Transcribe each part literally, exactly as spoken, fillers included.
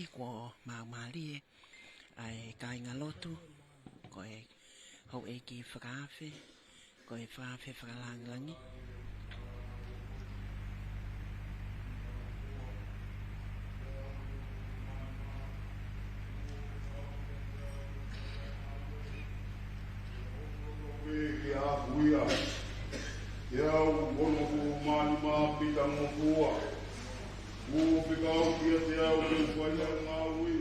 Kuo maumālie ʻa e kāingalotu, ko e houʻeiki fakaafe, ko e fakaafe fakalāngilangi. Ke afuia. Ke au ono ku mani ma pita ngofua. Ku pika au kia te au ke fai au ngāue.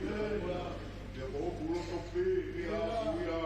Ke ko kulo tope ke afuia.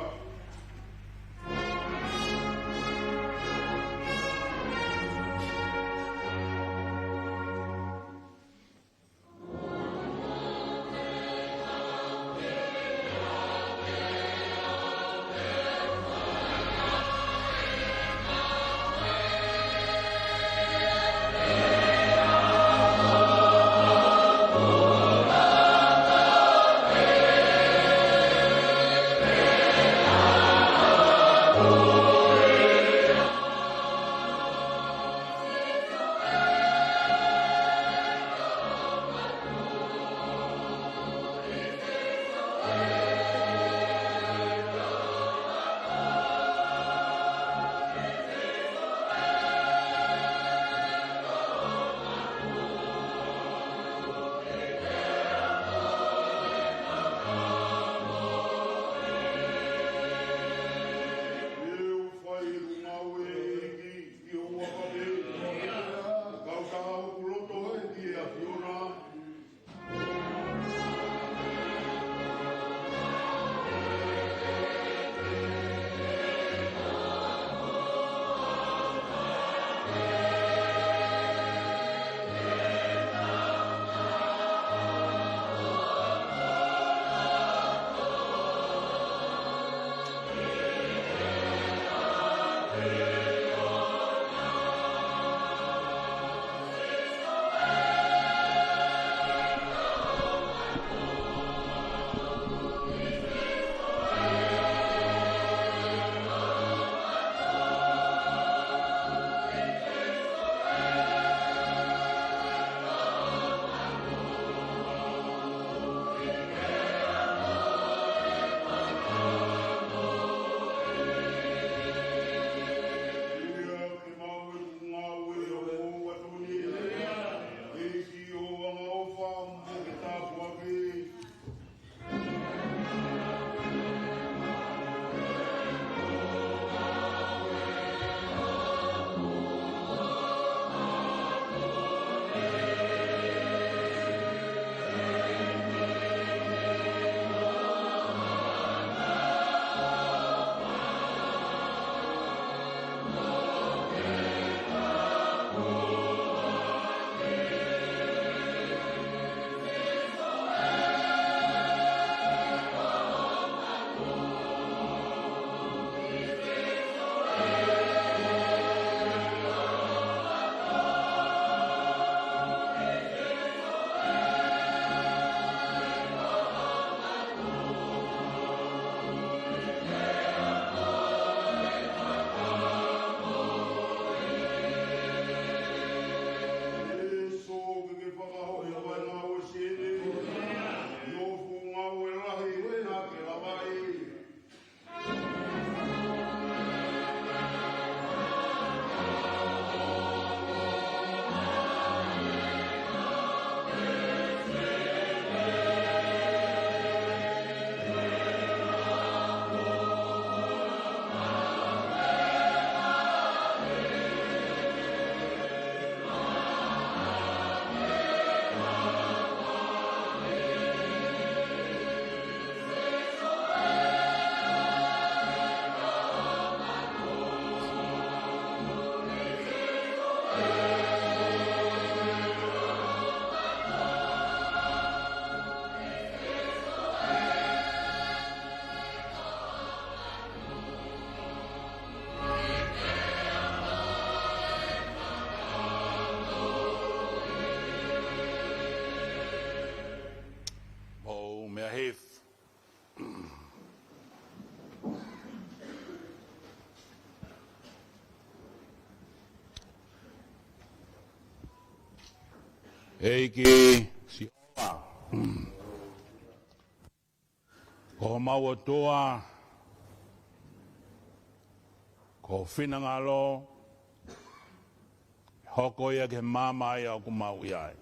Mou meʻa hifo. ʻEiki Sihova, Ko homau ʻOtua, ko ho finangalo, hoko ia ki he maama ʻa ia ʻoku mau ʻi ai.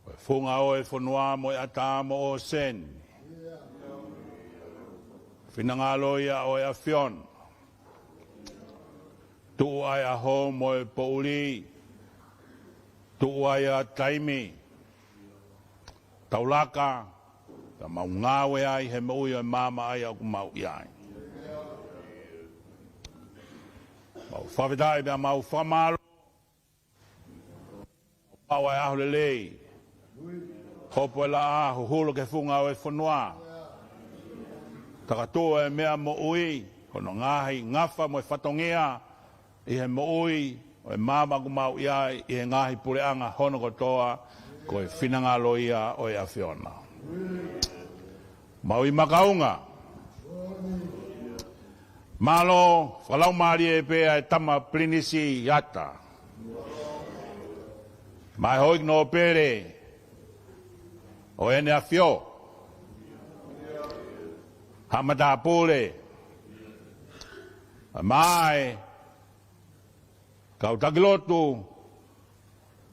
Ko e funga ʻo e fonua mo e ʻatā mo ʻōseni. Finangalo ia ʻo e ʻAfiona. Tuʻu ʻa e ʻaho mo e poʻuli. Tuʻu ʻa e taimi. Taulaka, ka mau ngāue ai he moʻui ʻo e maama ʻa ia ʻoku mau ʻi ai. Mau fakafetaʻi pea mau fakamālō. Mau ʻa e ʻaho lelei. Hopo e laʻā, huhulu ki he funga ʻo e fonua. Takatuʻu e meʻa moʻui, hono ngaahi ngafa mo e fatongia, ʻi he moʻui ʻo e maama ʻoku mau ʻi ai, ʻi he ngaahi puleʻanga hono kotoa, ko e finangalo ia ʻo e ʻAfiona. Mau ʻi Makaunga. Mālō, fakalaumālie pē ʻa e tama Pilinisi Ata. Mo e houʻeiki nōpele ʻo ʻEne ʻAfio. Haʻa matāpule. Mo e kau taki lotu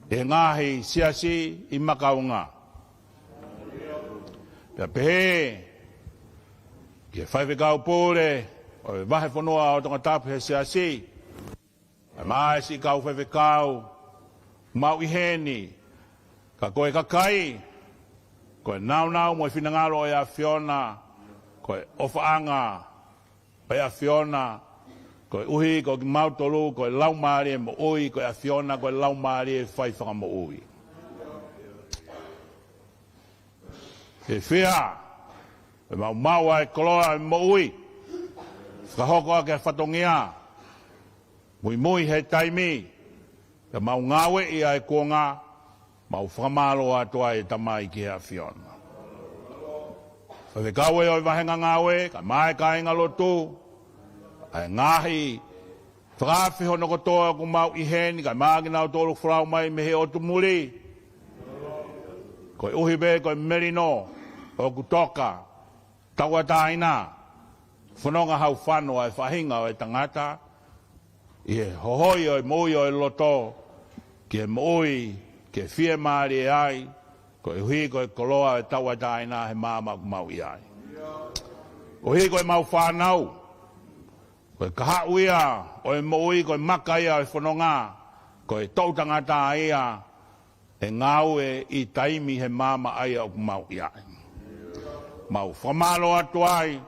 ʻi he ngaahi siasi ʻi Makaunga. Pea pehē ki he faifekau pule ʻo e vahefonua ʻo Tongatapu he siasi. Mo e siʻi kau faifekau, mau ʻi heni, ka ko e kakai, ko e nāunau mo e finangalo ʻo e ʻAfiona, ko e ʻofaʻanga ʻo e ʻAfiona, koeʻuhi ko kimautolu, ko e laumālie moʻui, ko e ʻAfiona, ko e laumālie fai fakamoʻui. He fea, ʻe mau maʻu ʻa e koloa ʻo e moʻui, fakahoko ʻaki e fatongia, muimui he taimi, pea mau ngāueʻi ʻa e kuonga, mau fakamālō atu ai e Tamai ki he ʻAfiona. Faifekau ē ʻo e vahenga ngāue, kae ʻumaʻā e kāinga lotu, ʻa e ngaahi fakaafe hono kotoa ʻoku mau ʻi heni, kae ʻumaʻā kinautolu folau mai mei he ʻotu muli. Koeʻuhi pē ko e melino ʻoku toka, tauʻatāina, fononga haufano ʻa e faʻahinga ʻo e tangata, ʻi he hohoi ʻo e moʻui ʻo e loto, ki he moʻui, ke fiemālie ai, koeʻuhi ko e koloa ʻo e tauʻatāina he maama ʻoku mau ʻi ai. Koeʻuhi ko e mau fānau, ko e kahaʻu ia ʻo e moʻui, ko e maka ia ʻo e fononga, ko e toʻu tangata ia ʻe ngāue ʻi taimi he maama ʻa ia ʻoku mau ʻi ai. Mau fakamālō atu ai,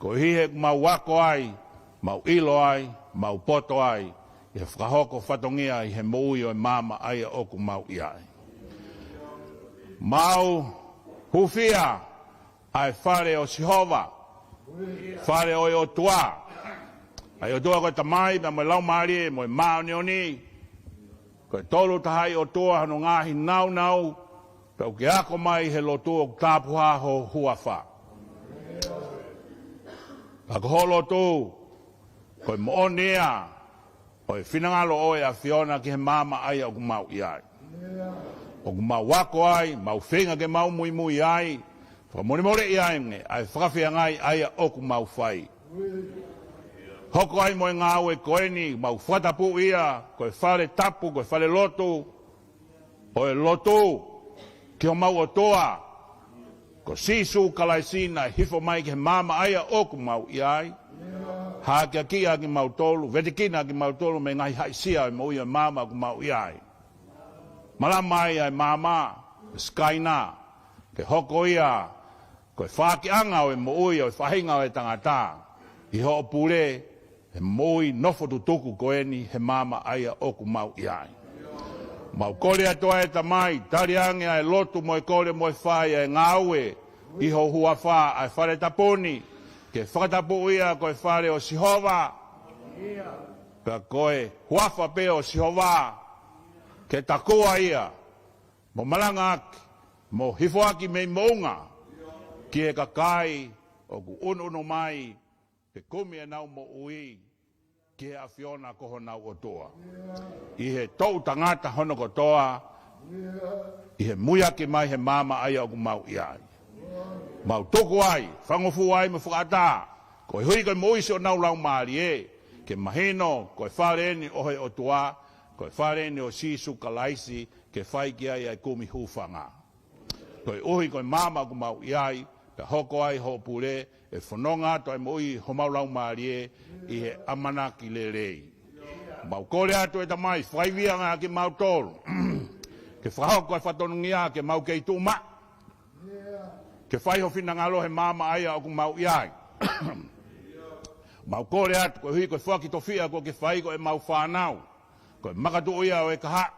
koeʻuhi he ʻoku mau ako ai, mau ʻilo ai, mau poto ai, ʻi he fakahoko fatongia ʻi he moʻui ʻo e maama ʻa ia ʻoku mau ʻi ai. Mau hūfia ʻa e fale ʻo Sihova, fale ʻo e ʻOtua. ʻA e ʻOtua ko e Tamai, pea mo e Laumālie, mo e Māʻoniʻoni. Ko e Tolu Tahaʻi ʻOtua hono ngaahi nāunau, pea ʻoku ke ako mai he lotu ʻoku tāpuhā ho huafa. Pea ko ho lotu, ko e moʻoni ia, ʻo e finangalo ʻo e ʻAfiona ki he maama ʻa ia ʻoku mau ʻi ai. ʻOku mau ako ai, mau feinga ke mau muimui ai, fakamolemoleʻi ange ʻa e fakafeangai ʻa ia ʻoku mau fai. Hoko ai mo e ngāue ko eni, mau fakatapu ia, ko e fale tapu, ko e fale lotu, ʻo e lotu ki homau ʻOtua, ko Sīsū Kalaisi naʻe hifo mai ki he maama ʻa ia ʻoku mau ʻi ai, hakeakiʻi ʻa kimautolu, vetekina ʻa kimautolu mei he ngaahi haʻisia ʻo e moʻui ʻo e maama ʻoku mau ʻi ai. Malama ai ʻa e maama, ʻa e sikaina, ke hoko ia ko e faʻahinga ʻo e moʻui ʻo e faʻahinga ʻo e tangata, ʻi hoʻo pule, he moʻui nofo tutuku ko eni he maama ʻa ia ʻoku mau ʻi ai. Mau kole atu ʻa e Tamai, tali ange ʻa e lotu mo e kole mo e fai ʻa e ngāue ʻi ho huafa, ʻa e fale tapu ni, ke fakatapu ia ko e fale ʻo Sihova, pea ko e huafa pē ʻo Sihova, ke takua ia, mo malangaʻaki, mo hifoaki mei moʻunga, ki he kakai ʻoku ʻunuʻunu mai, ke kumi ʻenau moʻui ki he ʻAfiona ko honau ʻOtua. ʻI he toʻu tangata hono kotoa, ʻi he muiaki mai he maama ʻa ia ʻoku mau ʻi ai. Mau tuku ai, fangofua ai mo fakaʻatā, koeʻuhi ko e moʻui siʻonau laumālie, ke mahino ko e fale eni ʻo e ʻOtua, ko e fale eni ʻo Sīsū Kalaisi, ke fai ki ai ʻa e kumi hūfanga. Koeʻuhi ko e maama ʻoku mau ʻi ai, pea hoko ai hoʻo pule, ʻe fononga atu ʻa e moʻui homau laumālie ʻi he ʻamanaki lelei. Mau kole atu ʻe Tamai, fakaivia ange ʻa kimautolu ke fakahoko ʻa e fatongia ke mau kei tuʻu maʻu ke fai ho finangalo he maama ʻa ia ʻoku mau ʻi ai. Mau kole atu koeʻuhi ko e foaki tofiʻa kuo ke fai ko ʻemau fānau, ko e makatuʻu ia ʻo e kahaʻu,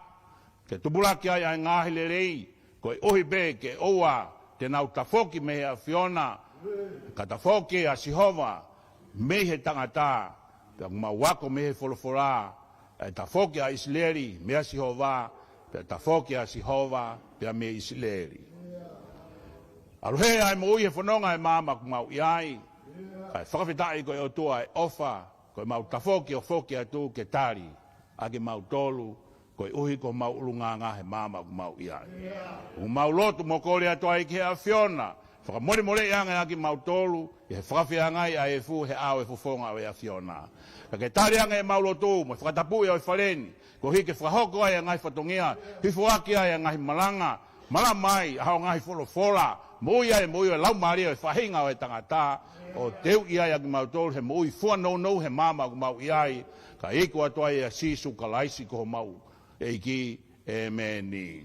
ke tupulaki ai ʻa e ngaahi lelei, koeʻuhi pē ke ʻoua te nau tafoki mei he ʻAfiona, ka tafoki ʻa Sihova mei he tangata. Pea ʻoku mau ako mei he folofola, ʻe tafoki ʻa ʻIsileli meia Sihova, pea tafoki ʻa Sihova pea mei ʻIsileli. ʻAlu hē ʻa e moʻui he fononga ʻo e maama ʻoku mau ʻi ai, kae fakafetaʻi ko e ʻOtua ʻe ʻofa, ko ʻemau tafoki ʻo foki atu ke tali ʻa kimautolu, koeʻuhi ko homau ʻulungaanga he maama ʻoku mau ʻi ai. ʻOku mau lotu mo kole atu ai ki he ʻAfiona, fakamolemoleʻi ange ʻa kimautolu ʻi he fakafeangai ʻa e efu he ʻao ʻo e fofonga ʻo e ʻAfiona. Ka ke tali ange ʻemau lotu mo e fakatapui ʻo e fale ni, koeʻuhi ke fakahoko ai ʻa e ngaahi fatongia, hifoaki ai ʻa e ngaahi malanga, malama ai ʻa hoʻo ngaahi folofola, moʻui ai moʻui ʻo e laumālie ʻo e faʻahinga ʻo e tangata, ʻo teuʻi ai ʻa kimautolu he moʻui fua nounou he maama ʻoku mau ʻi ai, kae iku atu ai ʻia Sīsū Kalaisi ko homau ʻEiki. ʻĒmeni.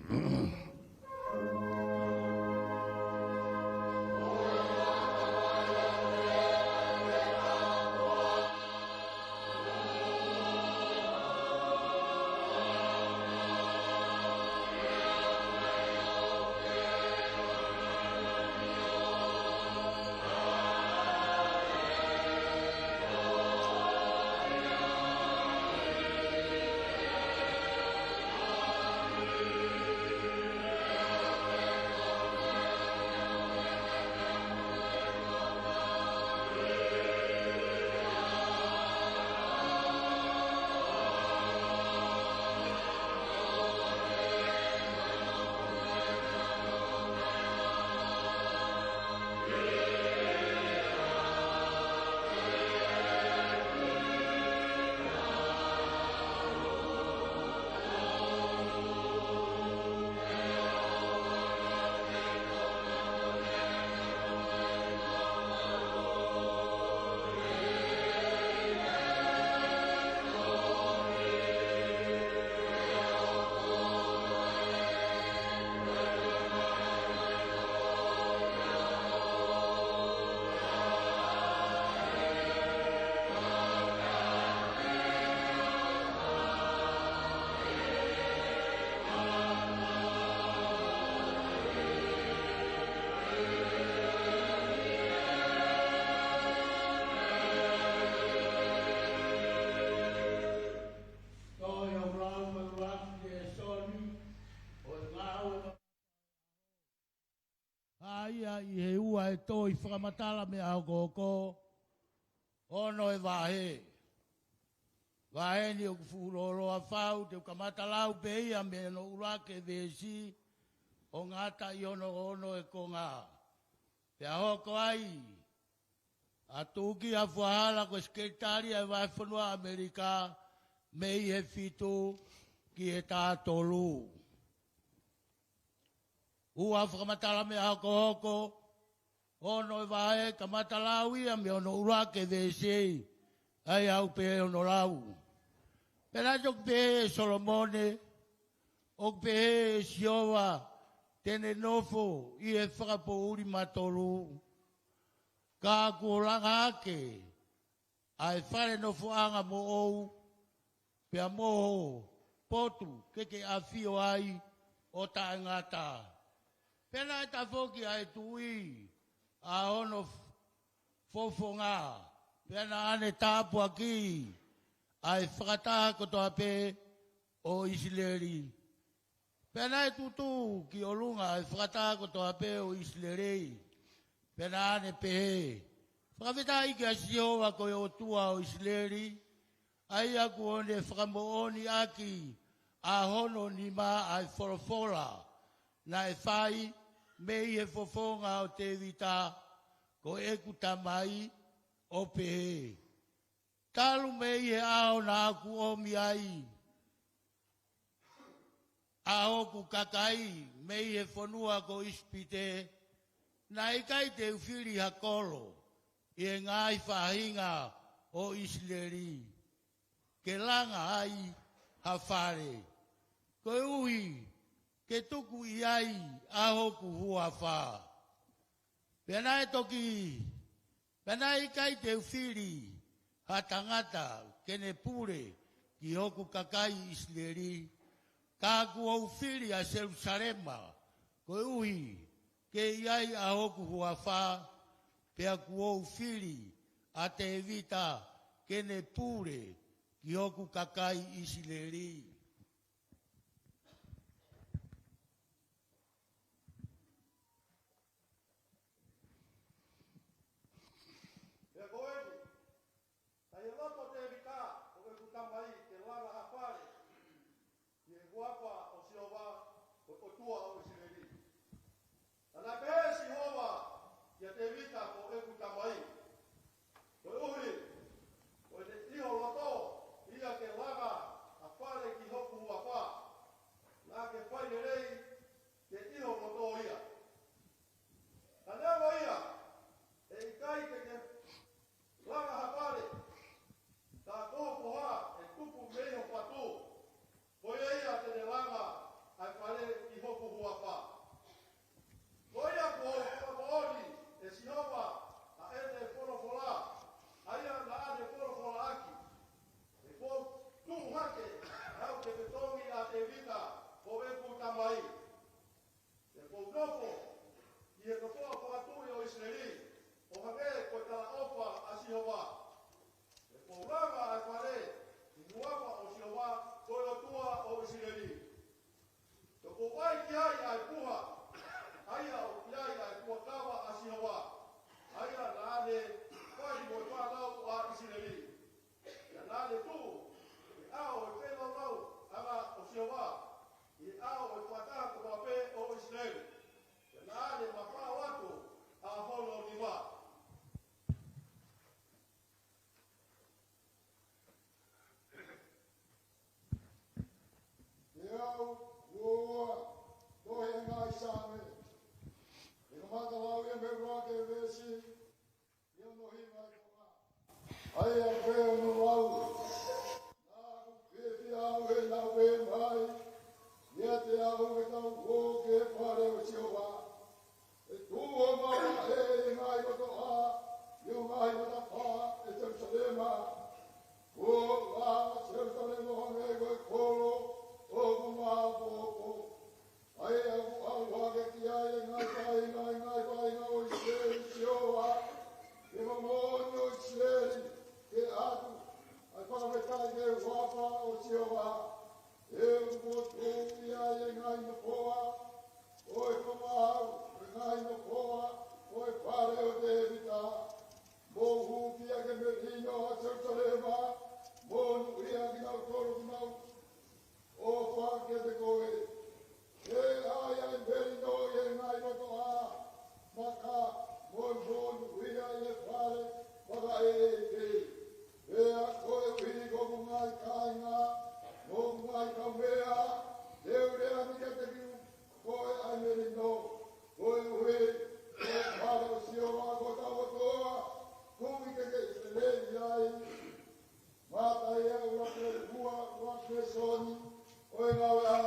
ʻA ia ʻi he ua ʻe toe fakamatala meʻa hokohoko, ono ʻe vahe. Vahe ni ʻoku fuʻu lōloa fau, te u kamata lau pē ia mei hono ʻuluaki veesi, ʻo ngata ʻi hono ono ʻe konga. Pea hoko ai ʻa Tūkia Fuahala ko e sekelitali ʻa e Vahefonua ʻAmelika mei he fitu ki he taha tolu. Ua fakamatala meʻa hokohoko, ono ʻe vahe, kamata lau ia mei hono ʻuluaki veesi, ʻa ia ʻoku pehē hono lau. Pea naʻe toki pehē ʻe Solomone, ʻoku pehē ʻe Sihova, te ne nofo ʻi he fakapoʻuli matolu. Ka kuo langa hake ʻa e fale nofoʻanga moʻou, pea mo ho potu ke ke ʻafio ai ʻo taʻengata. Pea naʻe tafoki ʻa e tuʻi ʻa hono f-, fofonga, pea naʻa ne tāpuakiʻi ʻa e fakataha kotoa pē ʻo ʻIsileli. Pea naʻe tutu ki ʻolunga ʻa e fakataha kotoa pē ʻo ʻIsileli. Pea naʻa ne pehē, fakafetaʻi kia Sihova ko e ʻOtua ʻo ʻIsileli, ʻa ia kuo ne fakamoʻoniʻaki ʻa hono nima ʻa e folofola naʻe fai mei he fofonga ʻo Tēvita ko ʻeku tamai, ʻo pehē: Talu mei he ʻaho naʻa ku ʻomi ai ʻa hoku kakai mei he fonua ko ʻIsipite, naʻe ʻikai te u fili ha kolo ʻi he ngaahi faʻahinga ʻo ʻIsileli ke langa ai ha fale, koeʻuhi ke tuku ʻi ai ʻa hoku huafa. Pea naʻe toki, pea naʻe ʻikai te u fili ha tangata ke ne pule ki hoku kakai ʻIsileli, ka kuo u fili ʻa Selusalema, koeʻuhi ke ʻi ai ʻa hoku huafa, pea kuo u fili ʻa Tēvita ke ne pule ki hoku kakai ʻIsileli. Pea ko eni, naʻe ʻi loto ʻo Tēvita ko ʻeku tamai ke langa ha fale ʻi he huafa ʻo Sihova ko e ʻOtua ʻo ʻIsileli. Ka naʻe pehē ʻe Sihova kia Tēvita ko ʻeku tamai, koeʻuhi ko ʻene ʻi ho loto ia ke langa ha fale ki hoku huafa, naʻa ke fai lelei ke ʻi ho loto ia. Ka neongo ia, ʻe ʻikai te ke langa ha fale, ka ko ho foha ʻe tupu mei ho fatu, ko ia ia te ne langa ʻa e fale ki hoku huafa. Ko ia kuo fakamoʻoni ʻe Sihova ʻa ʻene folofola, ʻa ia naʻa ne folofola ʻaki, he kuo u tuʻu hake au ke fetongi ʻa Tēvita ko ʻeku tamai. Pea kuo u nofo ʻi he tokoua fakatuʻi ʻo ʻIsileli, ʻo hangē ko e talaʻofa ʻa Sihova. Pea kuo u langa ʻa e fale ʻi he huafa ʻo Sihova ko e ʻOtua ʻo ʻIsileli. Pea kuo u ʻai ki ai ʻa e puha, ʻa ia ʻoku ʻi ai ʻa e fuakava ʻa Sihova, ʻa ia naʻa ne fai mo e fānau ʻa ʻIsileli. Pea naʻa ne tuʻu ʻi he ʻao ʻo e feilaulau ʻa Sihova, ʻi he ʻao ʻo e fakataha kotoa pē ʻo ʻIsileli. Pea naʻa ne mafao atu ʻa hono nima. Pea u ua, tohi ʻa e ngaahi Saame, ʻi he kamata lau ia mei he ua ki he veesi ʻi hono hiva ʻe fā. ʻA ia ko e ono lau. Naʻa ku fiefia au he naʻa ku pehē mai, ʻiate au ke tau ō ki he fale ʻo Sihova. ʻE tuʻu ʻo maʻu ʻa e ngaahi loto ʻa, ʻi ho ngaahi matapā ʻe Selusalema. Kuo u langa ʻa Selusalema ʻo hangē ko e kolo ʻo hoku maʻopoʻopo. ʻA ia ʻoku ʻalu hake ki ai ʻa e ngaahi kāinga, ʻa e ngaahi kāinga ʻo ʻIsileli, Sihova, ke mo moʻoni ʻo ʻIsileli, ke ʻatu ʻa e fakafetaʻi ki he huafa ʻo Sihova. He ʻoku mou tuʻu ʻi ai ʻa e ngaahi nofoa ʻo e fakamaau, ʻo e ngaahi nofoa ʻo e fale ʻo Tēvita. Mou hūfia ke melino ʻa Selusalema, monūʻia kinautolu ʻoku nau ʻofa kiate koe. He ʻe ʻai ʻa e melino ʻi he ngaahi loto ʻa, maka, mo e monūʻia ʻi he fale fakaʻeiʻeiki. Pea koeʻuhi ko hoku ngaahi kāinga mo hoku ngaahi kaumeʻa, te u lea ange kiate koe ʻa e melino. Koeʻuhi ko e fale ʻo Sihova ko hotau ʻOtua, ʻoku ʻikai te ke lelei ai. Mataio ʻuluaki, ua, ua veesi ono, ʻo e Ngāue ʻa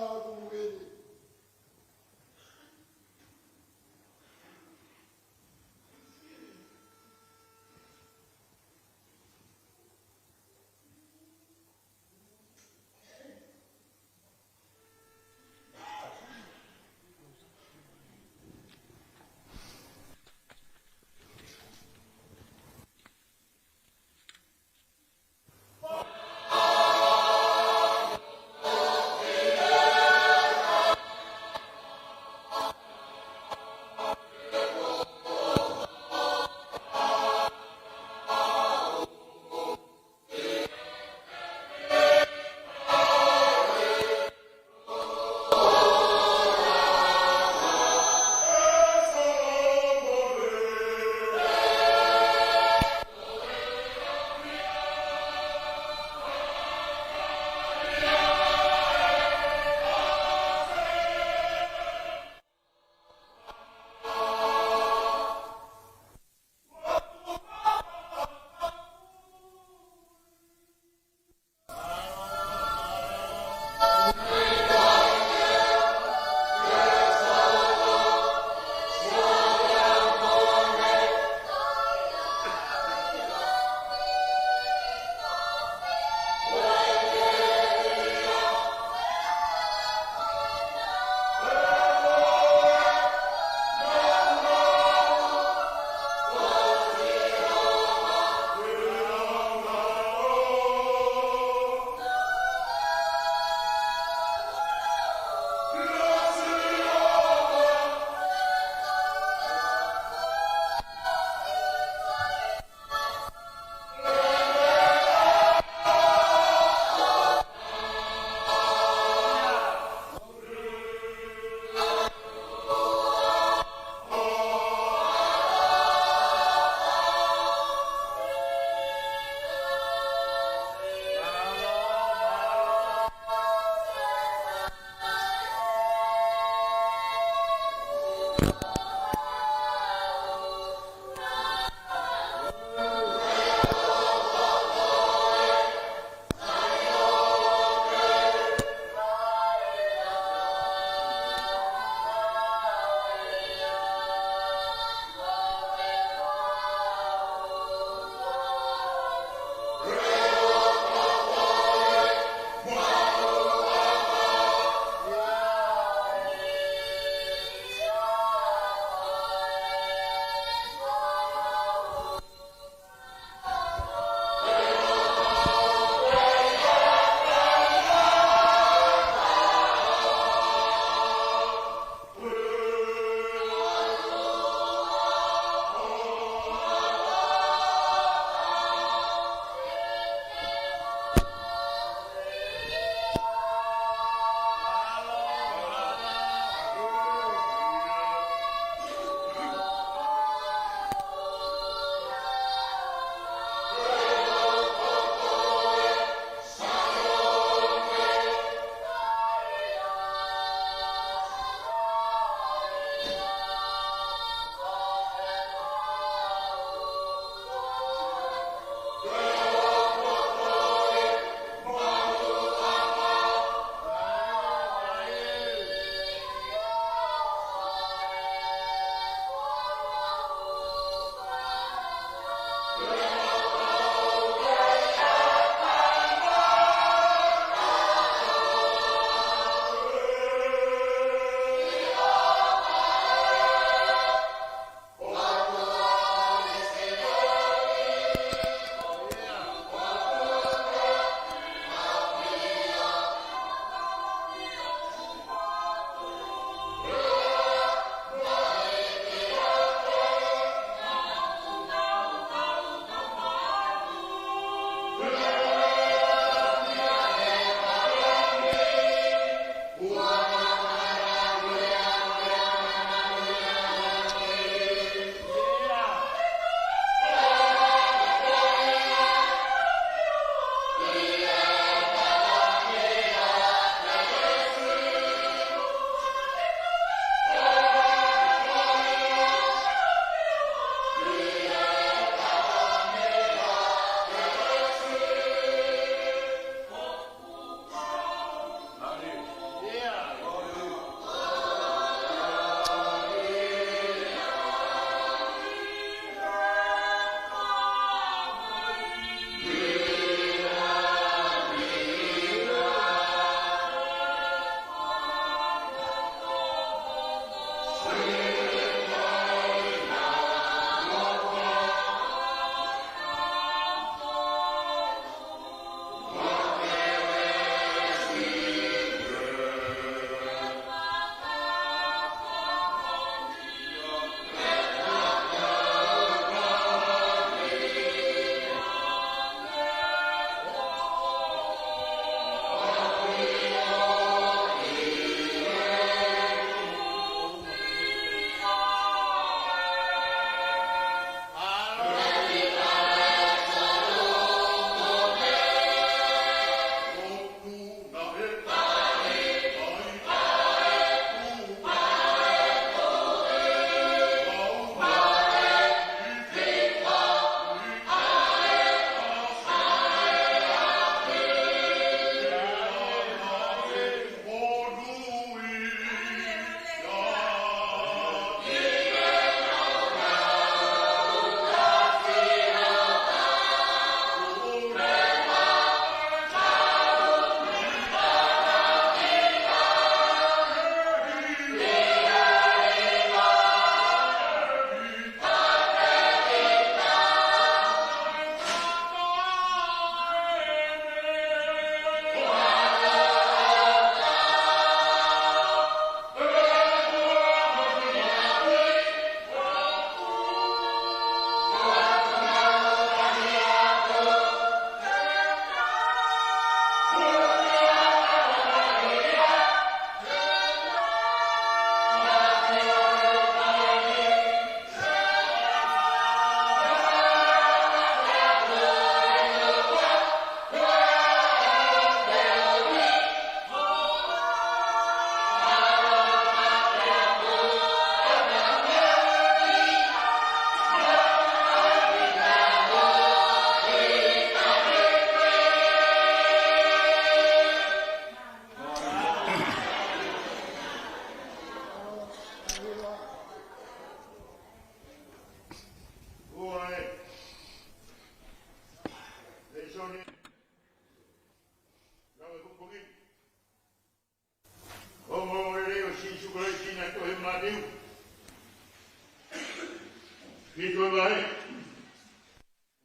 Fitu e vahe.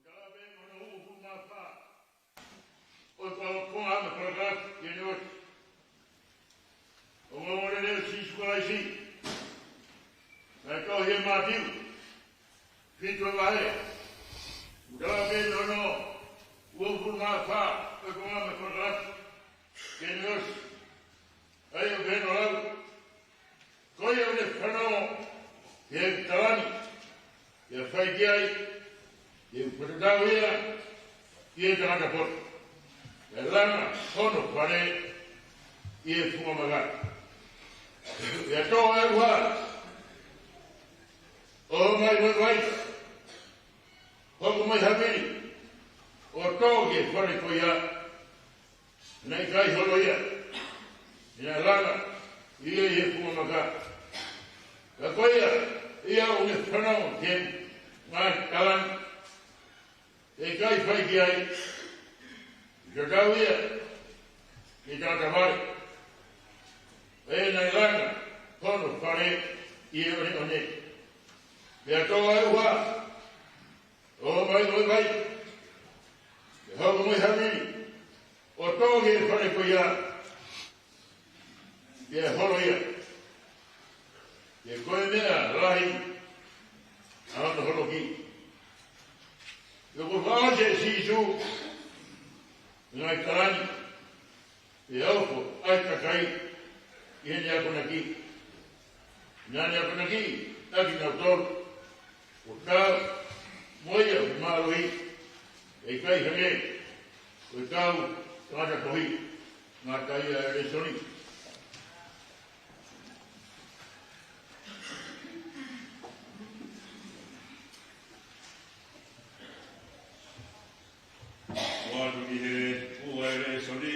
Talape mo no ufu mafa. ʻO e kau konga mo e palakati ke ne ʻosi. ʻO e ongoongolelei ʻo Sīsū Kalaisi. Naʻe tohi ʻe Mātiu. Fitu e vahe. Talape mo no ufu mafa. ʻO e kau konga mo e palakati ke ne ʻosi. ʻA ia ʻoku ne lau. Ko ia ʻoku ne fanongo ki he tala ni, pea fai ki ai, te u fakatau ia ki he tangata poto. Pea langa hono fale ʻi he funga maka. Pea tō e ʻuha, ʻo mai mo e vai, hoko mai ha vili, ʻo tō ki he fale ko ia. Naʻe ʻikai holo ia. Naʻe langa ia ʻi he funga maka. Ka ko ia, ia ʻoku ne fanongo ki he ngaahi tala ni, ʻe ʻikai fai ki ai, ʻe tatau ia ki he tangata vale, ʻa ia naʻe langa hono fale ʻi he ʻoneʻone. Pea tō e ʻuha, ʻo mai mo e vai, pea hoko mai ha vili, ʻo tō ki he fale ko ia, pea holo ia. Pea ko e meʻa lahi ʻa hono holoki. Pea kuo fakaʻosi ʻe Sīsū e ngaahi tala ni, pea ofo ʻa e kakai ʻi heʻene akonaki. Naʻa ne akonaki ʻa kinautolu kuo tau, mo ia ʻoku mālohi, ʻe ʻikai hangē ko e kau tangata tohi. Ngata ia e lēsoni. Ua atu ki he ua e lēsoni,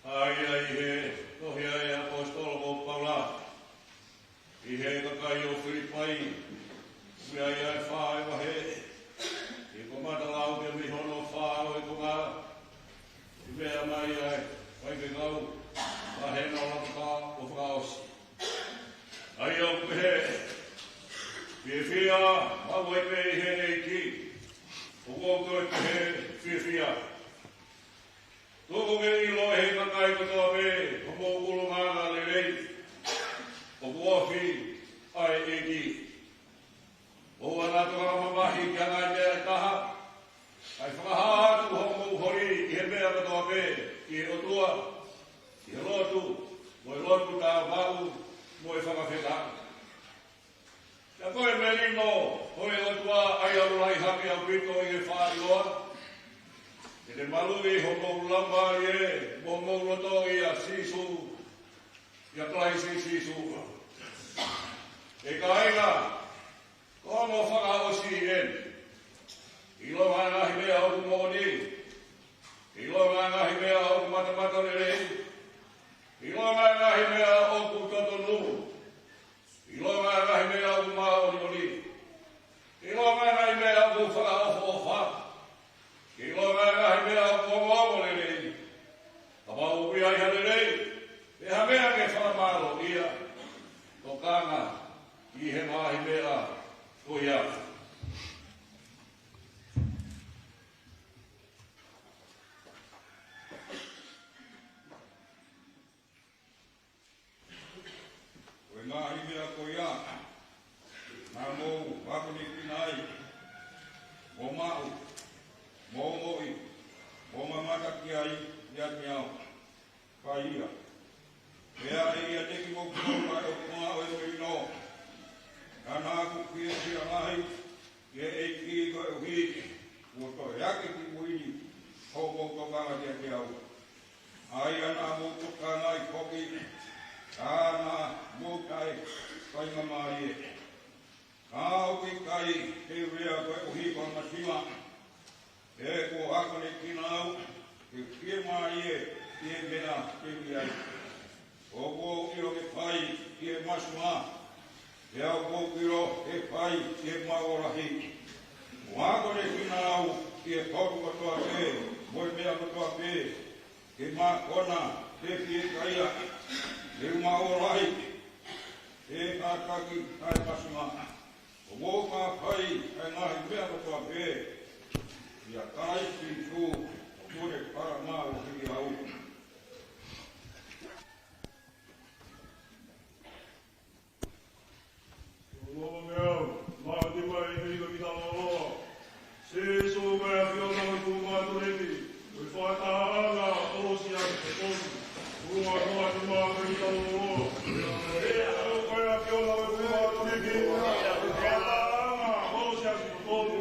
ʻa ia ʻi he tohi ʻa e ʻaposetolo ko Paula ki he kakai ʻo Filipai, ʻi he fā e vahe, ʻi he kamata lau pē mei hono fā ʻo e konga, ʻi he meʻa mai ʻa e faifekau, ʻa ē naʻa ku laka ʻo fakaʻosi. ʻA ia ʻoku pehē, fiefia maʻu ai pē ʻi he ʻEiki, ʻoku ou toe pehē fiefia. Tuku ke ʻilo ʻe he kakai kotoa pē homou ʻulungaanga lelei, ʻoku ofi ʻa e ʻEiki. ʻOua naʻa tokanga mamahi ki ha ngaahi meʻa ʻe taha, kae fakahā atu hoʻomou holi ʻi he meʻa kotoa pē ki he ʻOtua, ʻi he lotu, mo e lotu tāmaʻu, mo e fakafetaʻi. Pea ko e melino ʻo e ʻOtua ʻa ia ʻoku lahi hake ʻaupito ʻi he faʻa ʻiloa, ke ne maluʻi homou laumālie mo homou loto ʻia Sīsū, ʻia Kalaisi Sīsū. ʻE kāinga, ko hono fakaʻosi eni. ʻIlonga e ngaahi meʻa ʻoku moʻoni. ʻIlonga e ngaahi meʻa ʻoku matamatalelei. ʻIlonga e ngaahi meʻa ʻoku totonu. ʻIlonga e ngaahi meʻa ʻoku māʻoniʻoni. ʻIlonga e ngaahi meʻa ʻoku fakaʻofoʻofa. ʻIlonga e ngaahi meʻa ʻoku ongoongolelei. Kapau ʻoku ʻi ai ha lelei, pe ha meʻa ke fakamālōʻia, tokanga ki he ngaahi meʻa ko ia. Ko e ngaahi meʻa ko ia naʻa mou akonekina ai, mo maʻu, mo ongoʻi, mo mamata ki ai, ʻiate au, fai ia. Pea ʻe ʻiate kimoutolu ʻa e ʻokunga ʻo e melino, naʻa ku fiefia lahi ʻi he ʻEiki koeʻuhi kuo toe ʻaki ki mui ni hoʻomou tokanga kiate au. ʻA ia naʻa mou tokanga ai foki, ka naʻa mou taʻefaingamālie. Ka ʻoku ʻikai te u lea koeʻuhi ko ha masiva, he kuo akonekina au ke fiemālie ʻi he meʻa te u ʻi ai. ʻOku ou ʻilo ke fai ʻi he masiva, pea ʻoku ou ʻilo ke fai ʻi he maʻu lahi. Kuo akonekina au ʻi he potu kotoa pē, mo e meʻa kotoa pē, ke mākona ke fiekaia, ke u maʻu lahi. He ka Taki ʻa e māsima, ʻo mou fai ʻa e ngaahi meʻa kotoa pē ʻia Kalaisi Sīsū, ʻo pule pea mo e hili au. Lolo meʻa, mātima ʻi he ʻilo ki talolo. Sīsū ko e ʻAfiona ʻo e Tuʻi Māʻoniʻoni, ko e fakatahaʻanga ʻo e siasi kotoa. Ua noa ki māmani talolo. Ē, ʻa e ko e ʻAfiona ʻo e Tuʻi Māʻoniʻoni, ko e fakatahaʻanga ʻo e siasi kotoa.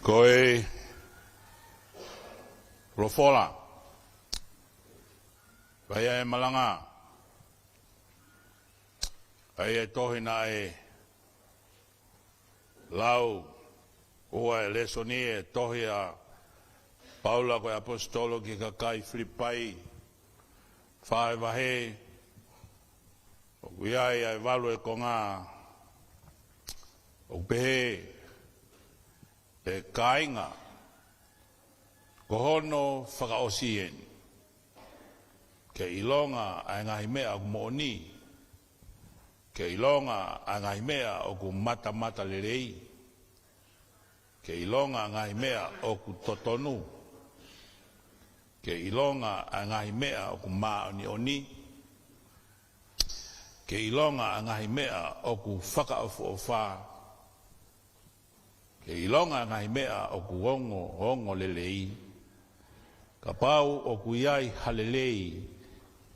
Ko e folofola ʻa e malanga, ʻa e tohi naʻe lau, ʻa e lēsoni ʻi he tohi ʻa Paula ko e ʻAposetolo ki he kakai Filipai, fā e vahe, ʻoku ʻi ai ʻa e valu e konga, ʻoku pehē: ʻE kāinga, ko hono fakaʻosi eni ke ʻilonga ʻa e ngaahi meʻa ʻoku moʻoni, ke ʻilonga ʻa e ngaahi meʻa ʻoku matamatalelei, Ke ʻilonga ʻa e ngaahi meʻa ʻoku totonu. Ke ʻilonga ʻa e ngaahi meʻa ʻoku māʻoniʻoni. Ke ʻilonga ʻa e ngaahi meʻa ʻoku fakaʻofoʻofa. Ke ʻilonga ʻa e ngaahi meʻa ʻoku ongo, ongo lelei. Kapau ʻoku ʻi ai ha lelei,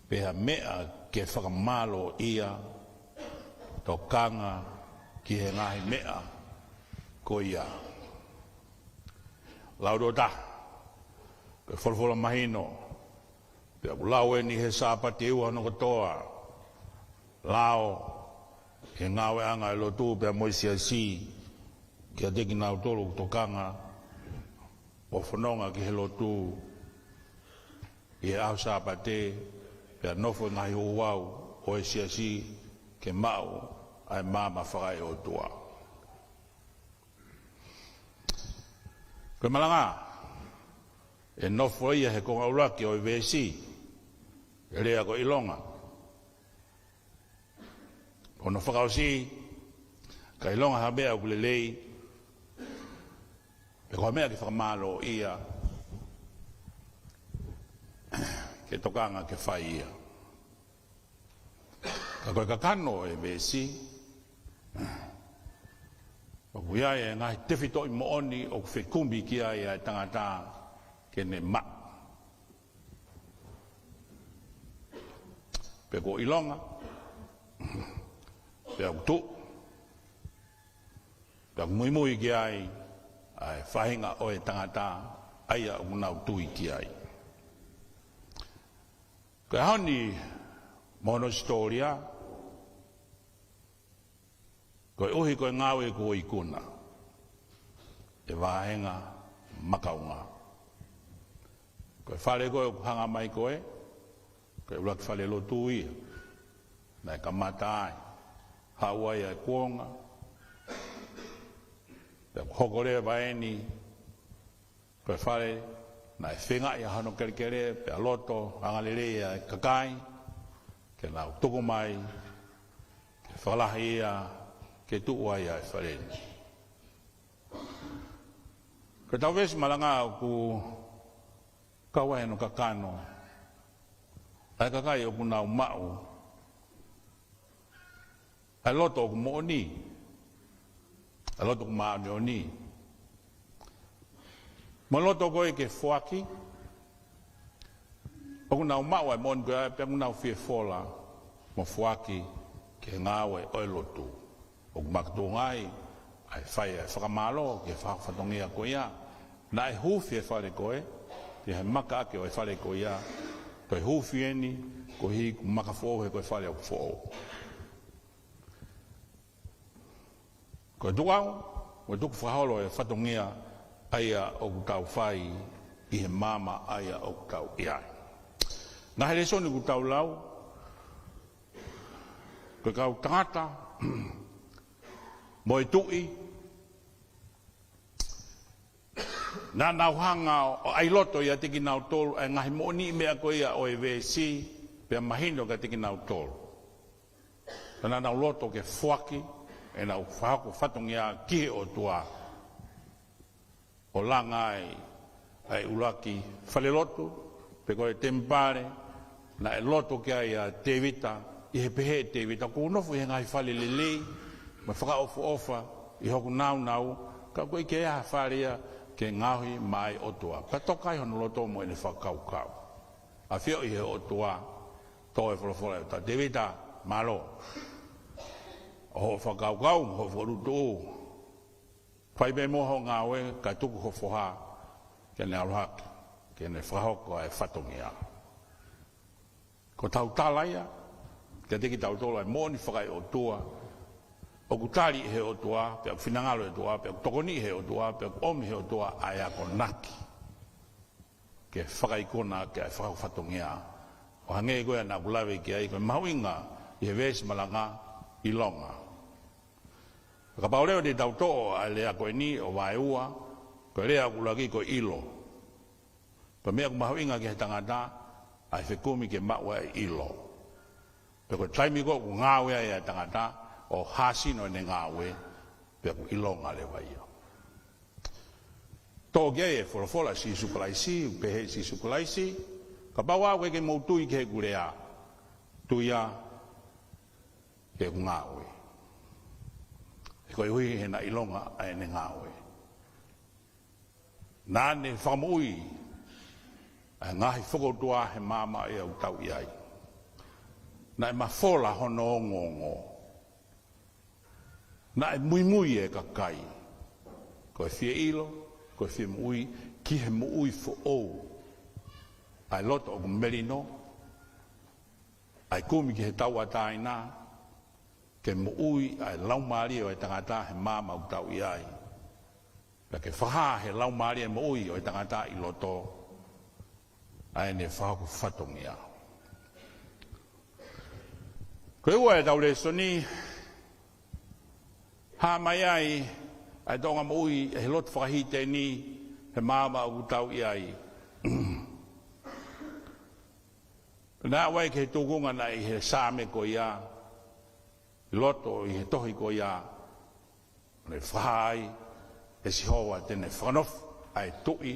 pe ha meʻa ke fakamālōʻia, tokanga ki he ngaahi meʻa ko ia. Lau tokotaha, ko e folofola mahino, pea ʻoku lau eni he Sāpate ʻi hono kotoa, lao, he ngāueʻanga ʻa e lotu pea mo e siasi, kiate kinautolu ʻoku tokanga, ʻo fononga ki he lotu, ʻi he ʻaho Sāpate, pea nofo ʻi he ngaahi ouau ʻo e siasi ke maʻu ʻa e maama fakaeʻotua. Ko e malanga, ʻe nofo ia he konga ʻuluaki ʻo e veesi, ʻe lea ko e ʻilonga. Hono fakaʻosi, ka ʻilonga ha meʻa ʻoku lelei, pe ko ha meʻa ke fakamālōʻia, ke tokanga ke fai ia. Ka ko e kakano ʻo e veesi, ʻoku ʻi ai e ngaahi tefitoʻi moʻoni ʻoku fekumi ki ai ʻa e tangata ke ne maʻu. Pe ko e ʻilonga, pe ʻoku tuʻu, pe ʻoku muimui ki ai ʻa e faʻahinga ʻo e tangata, ʻa ia ʻoku nau tui ki ai. Ko e ʻaho ni mo hono hisitōlia, koeʻuhi ko e ngāue kuo ikuna, ʻe vāhenga makaunga. Ko e fale ko ē ʻoku hanga mai ko ē, ko e ʻuluaki fale lotu ia naʻe kamata ai, haʻu ai ʻa e kuonga, pea ʻoku hoko leva eni, ko e fale naʻe feingaʻi ʻa hono kelekele, pea loto angalelei ʻa e kakai ke nau tuku mai, ke fakalahi ia, ke tuʻu ai ʻa e fale ni. Ko ʻetau veesi malanga ʻoku kau ai hono kakano ʻa e kakai ʻoku nau maʻu ʻa e loto ʻoku moʻoni, ʻa e loto ʻoku māʻoniʻoni, mo e loto ko ē ke foaki, ʻoku nau maʻu ʻa e moʻoni ko ia, pea ʻoku nau fie fola mo foaki ki he ngāue ʻo e lotu. ʻOku makatuʻunga ai ʻa e fai ʻa e fakamālō ki he fakahoko fatongia ko ia, naʻe huufi e fale ko ē, pea ʻi he maka ʻaki ʻo e fale ko ia, toe huufi eni, koeʻuhi kuo maka foʻou he ko e fale ʻoku foʻou. Ko e tukuange, ko e tukufakaholo e fatongia ʻa ia ʻoku tau fai ʻi he maama ʻa ia ʻoku tau ʻi ai. Ngaahi lēsoni ʻoku tau lau, ko e kau tangata mo e tuʻi, naʻa nau hanga ʻo ʻai loto ʻiate kinautolu ʻa e ngaahi moʻoniʻi meʻa ko ia ʻo e veesi, pea mahino kiate kinautolu. Pea naʻa nau loto ke foaki ʻenau fakahoko fatongia ki he ʻOtua, ʻo langa ai ʻa e ʻuluaki fale lotu, pe ko e temipale naʻe loto ki ai ʻa Tēvita, ʻi he pehē ʻe Tēvita, kuo u nofo ʻi he ngaahi fale lelei mo fakaʻofoʻofa ʻi hoku nāunau, ka ʻoku ʻikai ke ʻi ai ha fale ia ke ngaohi maʻá e ʻOtua. Pea toka ai hono loto mo ʻene fakakaukau. ʻAfioʻi ʻe he ʻOtua, tō e folofola ʻo Tēvita, mālō ʻi hoʻo fakakaukau mo hoʻo fokotuʻutuʻu. Fai pē muʻa hoʻo ngāue, kae tuku ho foha ke ne ʻalu hake ke ne fakahoko ʻa e fatongia. Ko ʻetau tala ia kiate kitautolu ʻa e moʻoni fakaeʻotua ʻoku tali ʻe he ʻOtua, pea ʻoku finangalo ʻe he ʻOtua, pea ʻoku tokoniʻi ʻe he ʻOtua, pea ʻoku ʻomi ʻe he ʻOtua ʻa e akonaki ke fakaikuna ʻaki ʻa e fakahoko fatongia. ʻO hangē ko ia naʻá ku lave ki ai, ko e mahuʻinga ʻi he veesi malanga, ʻilonga. Kapau leva te tau toʻo ʻa e lea ko eni ʻo vaeua, ko e lea ʻuluaki ko e ʻilo. Ko e meʻa ʻoku mahuʻinga ki he tangata, ʻa e fekumi ke maʻu ʻa e ʻilo. Pea ko e taimi ko ē ʻoku ngāue ai ʻa e tangata, ʻo hāsino ʻene ngāue, pea ʻoku ʻilonga leva ia. ʻOku ʻi ai e folofola ʻa Sīsū Kalaisi, ʻoku pehē ʻe Sīsū Kalaisi, kapau ʻoku ʻikai ke mou tui ki heʻeku lea, tui ā ki heʻeku ngāue. He koeʻuhi he naʻe ʻilonga ʻa ʻene ngāue. Naʻa ne fakamoʻui ʻa e ngaahi fokoutua he maama ʻoku tau ʻi ai. Naʻe mafola hono ongoongo. Naʻe muimui e kakai. Ko e fie ʻilo, ko e fie moʻui, ki he moʻui foʻou. ʻA e loto ʻoku melino, ʻa e kumi ki he tauʻatāina, ke moʻui ʻa e laumālie ʻo e tangata he maama ʻoku tau ʻi ai. Pea ke fakahā he laumālie moʻui ʻo e tangata ʻi loto ʻa ʻene fakahoko fatongia. Ko e ua ʻetau lēsoni, hā mai ai ʻa e tōʻonga moʻui ʻe he lotu fakahīteni he maama ʻoku tau ʻi ai. Naʻe ʻai ki he tūkunga naʻe ʻi he Saame ko ia, ʻi loto ʻi he tohi ko ia, naʻe fakahā ai ʻe Sihova te ne fakanofo ʻa e tuʻi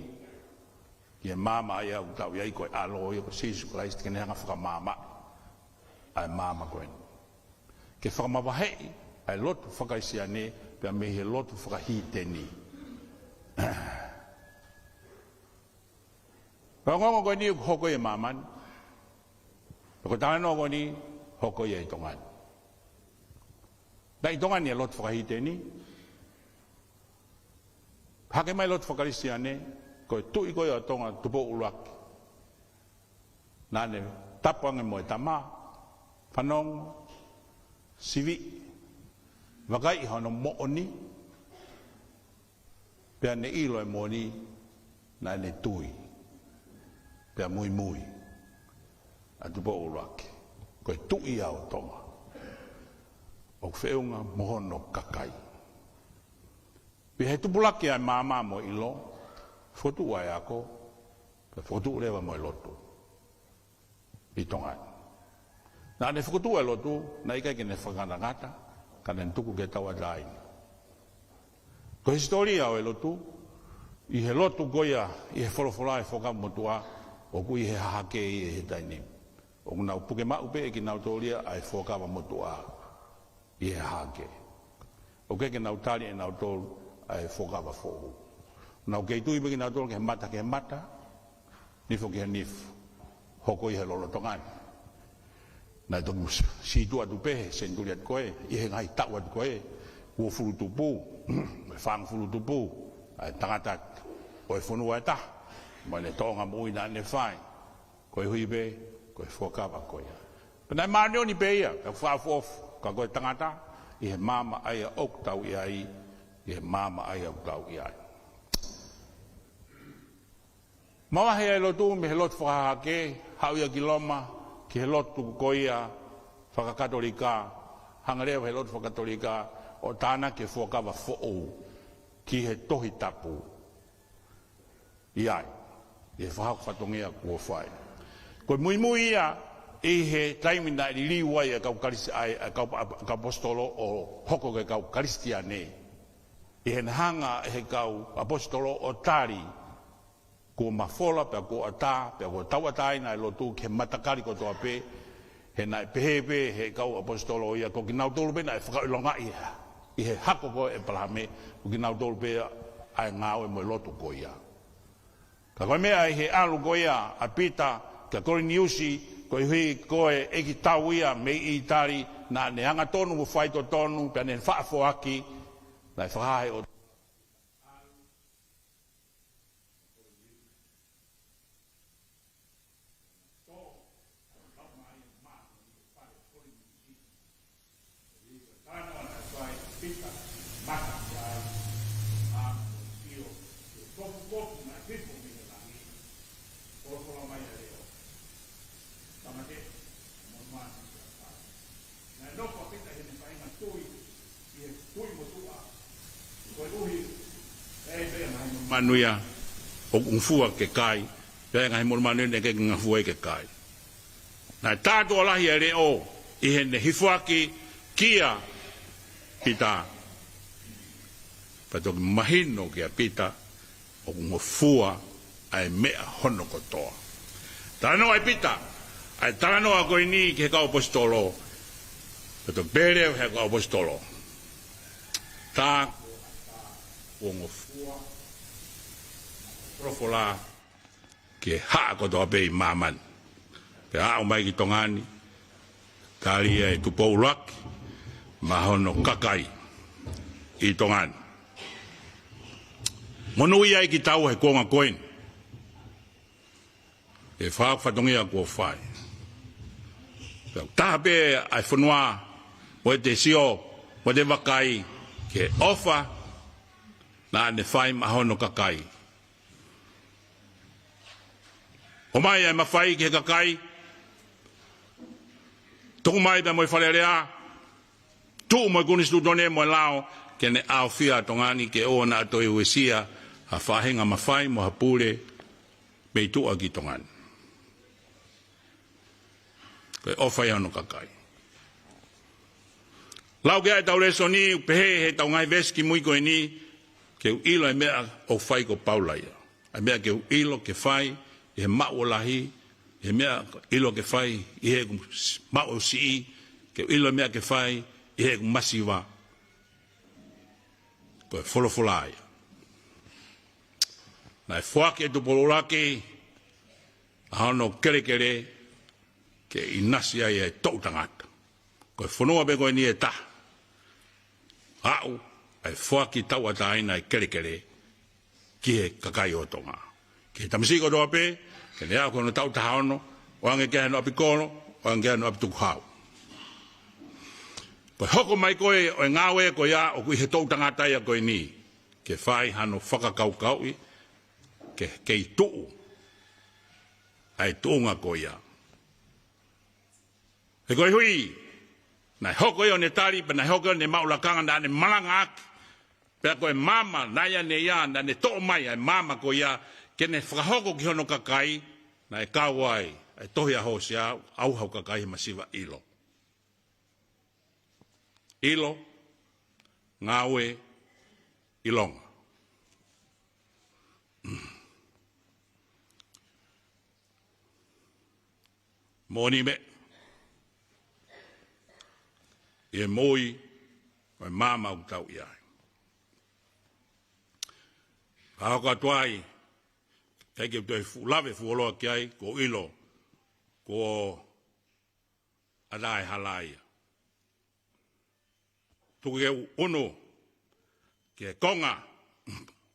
ki he maama ʻa ia ʻoku tau ʻi ai, ko e ʻAlo ia ko Sīsū Kalaisi, ke ne hanga fakamaama ʻa e maama ko eni. Ke fakamavaheʻi ʻa e lotu faka-Kalisitiane pea mei he lotu fakahīteni. Ko e ongoongo ko eni ʻoku hoko ia ʻi māmani. Ko e talanoa ko eni hoko ia ʻi Tonga ni. Naʻe ʻi Tonga ni e lotu fakahīteni. Hake mai lotu faka-Kalisitiane, ko e tuʻi ko ia ʻo Tonga, Tupou ʻUluaki. Naʻa ne tapu ange mo e tama, fanongo, siviʻi, vakai hono moʻoni, pea ne ʻilo e moʻoni, naʻa ne tui, pea muimui ʻa Tupou ʻUluaki. Ko e tuʻi ia ʻo Tonga. ʻOku feʻunga mo hono kakai. Pea he tupulaki ʻa e maama mo e ʻilo, fokotuʻu ʻa e ako, pea fokotuʻu leva mo e lotu ʻi Tonga ni. Naʻa ne fokotuʻu e lotu, naʻe ʻikai ke ne fakangatangata, ka ne tuku ke tauʻatāina. Ko e hisitōlia ʻo e lotu, ʻi he lotu ko ia, ʻi he folofola ʻa e Fuakava Motuʻa, ʻoku ʻi he hahake ia he taimi ni. ʻOku nau puke maʻu pē ʻe kinautolu ia ʻa e Fuakava Motuʻa ʻi he hahake. ʻOku ʻikai ke nau tali ʻe nautolu ʻa e Fuakava Foʻou. Nau kei tui pē kinautolu ki he mata ki he mata, nifo ki he nifo, hoko ʻi he lolotonga ni. Naʻe toki sītuʻa atu pē he senituli atu ko ē, ʻi he ngaahi taʻu atu ko ē, uofulu tupu, mo e fāngofulu tupu, ʻa e tangata ʻo e fonua ʻe taha, mo ʻene tōʻonga moʻui naʻa ne fai. Koeʻuhi pē ko e fuakava ko ia. Pea naʻe māʻoniʻoni pē ia, ka fakaʻofoʻofa, ka ko e tangata, ʻi he maama ʻa ia ʻoku tau ʻi ai, ʻi he maama ʻa ia ʻoku tau ʻi ai. Mavahe ʻa e lotu mei he lotu fakahahake, haʻu ia ki Loma, ki he lotu ko ia fakakatolika, hanga leva he lotu fakakatolika ʻo tānaki e Fuakava Foʻou ki he Tohi Tapu. ʻI ai, ʻi he fakahoko fatongia kuo fai. Ko e muimui ia ʻi he taimi naʻe liliu ai e kau Kalisi-, ʻa e, ʻa e kau, ʻa e kau ʻaposetolo ʻo hoko ko e kau Kalisitiane. ʻI heʻene hanga ʻe he kau ʻaposetolo ʻo tali, kuo mafola, pea kuo ʻatā, pea kuo tauʻatāina e lotu ki he matakali kotoa pē, he naʻe pehē pē ʻe he kau ʻaposetolo ia, ko kinautolu pē naʻe fakaʻilongaʻi ʻi he hako ko ē ʻo ʻEpalahame, ko kinautolu pē ʻa e ngāue mo e lotu ko ia. Ka ko e meʻa ʻi he ʻalu ko ia ʻa Pita kia Koliniusi, koeʻuhi ko e ʻeikitau ia mei ʻĪtali, naʻa ne angatonu mo faitotonu, pea ne faʻa foaki, naʻe fakahā ʻe he ʻOtua Naʻe nofo ʻa Pita ʻi heʻene faʻahinga tui, ʻi he tui motuʻa, koeʻuhi, ʻe ʻi ai pē ngaahi monumanu ia ʻoku ngofua ke kai, pea ngaahi monumanu ia naʻe ʻikai ke ngofua ia ke kai. Naʻe tātuʻa lahi e leʻo ʻi heʻene hifoaki kia Pita. Pea toki mahino kia Pita, ʻoku ngofua ʻa e meʻa hono kotoa. Talanoa ʻa Pita, ʻa e talanoa ko eni ki he kau ʻaposetolo, ko e pehē ʻe he kau ʻaposetolo, tā kuo ngofua folofola ki he haʻa kotoa pē ʻi māmani. Pea aʻu mai ki Tonga ni, tali ʻe Tupou ʻUluaki mo hono kakai ʻi Tonga ni. Monūʻia ai kitaua he kuonga ko eni, ʻe fā fatongia kuo fai. Pea taha pē ʻa e fonua mo ʻete sio mo ʻete vakai ki he ʻofa naʻa ne fai maʻa hono kakai. ʻOmai ʻa e mafai ki he kakai, tuku mai pea mo e Fale Alea, tuʻu mo e Konisitūtone mo e lao, ke ne ʻaofia ʻa Tonga ni ke ʻoua naʻa toe uesia ha faʻahinga mafai mo ha pule mei tuʻa ki Tonga ni. Ko e ʻofa ia hono kakai. Lau ki ai ʻetau lēsoni, pehē ʻe heʻetau ngaahi veesi kimui ko eni, ke u ʻilo e meʻa ʻoku fai ko Paula ia. ʻA e meʻa ke u ʻilo ke fai ʻi he maʻu ʻo lahi, ʻi he meʻa ʻilo ke fai ʻi heʻeku maʻu ʻo siʻi, ke u ʻilo e meʻa ke fai ʻi heʻeku masiva. Ko e folofola ia. Naʻe foaki ʻe Tupou ʻUluaki ʻa hono kelekele ke ʻinasi ai e toʻu tangata. Ko e fonua pē ko eni ʻe taha, aʻu ʻa e foaki tauʻatāina e kelekele ki he kakai ʻo Tonga. Ki he tamasiʻi kotoa pē, ke ne aʻu ki hono taʻu taha ono, ʻoange ki ai hono ʻapi kolo, ʻoange ki ai hono ʻapi tukuhau. Ko e hoko mai ko ē ʻo e ngāue ko ia ʻoku ʻi he toʻu tangata ia ko eni, ke fai hano fakakaukauʻi, ke kei tuʻu ʻa e tuʻunga ko ia. He koeʻuhi, naʻe hoko ia ʻo ne tali, pea naʻe hoko ia ʻo ne maʻu lakanga naʻa ne malangaʻaki. Pea ko e maama naʻe ʻi ai ʻanenai, naʻa ne toʻo mai ʻa e maama ko ia, ke ne fakahoko ki hono kakai, naʻe kau ai ʻa e tohi ʻa Hōsea, ʻauha hoku kakai he masiva. ʻIlo. ʻIlo, ngāue, ʻilonga. Moʻoni meʻa ʻi he moʻui ʻo e maama ʻoku tau ʻi ai. Ka hoko atu ai, ʻikai ke u toe fuʻu lave fuoloa ki ai, kuo u ʻilo kuo ʻatā e hala ia. Tuku ke u ʻunu ki he konga,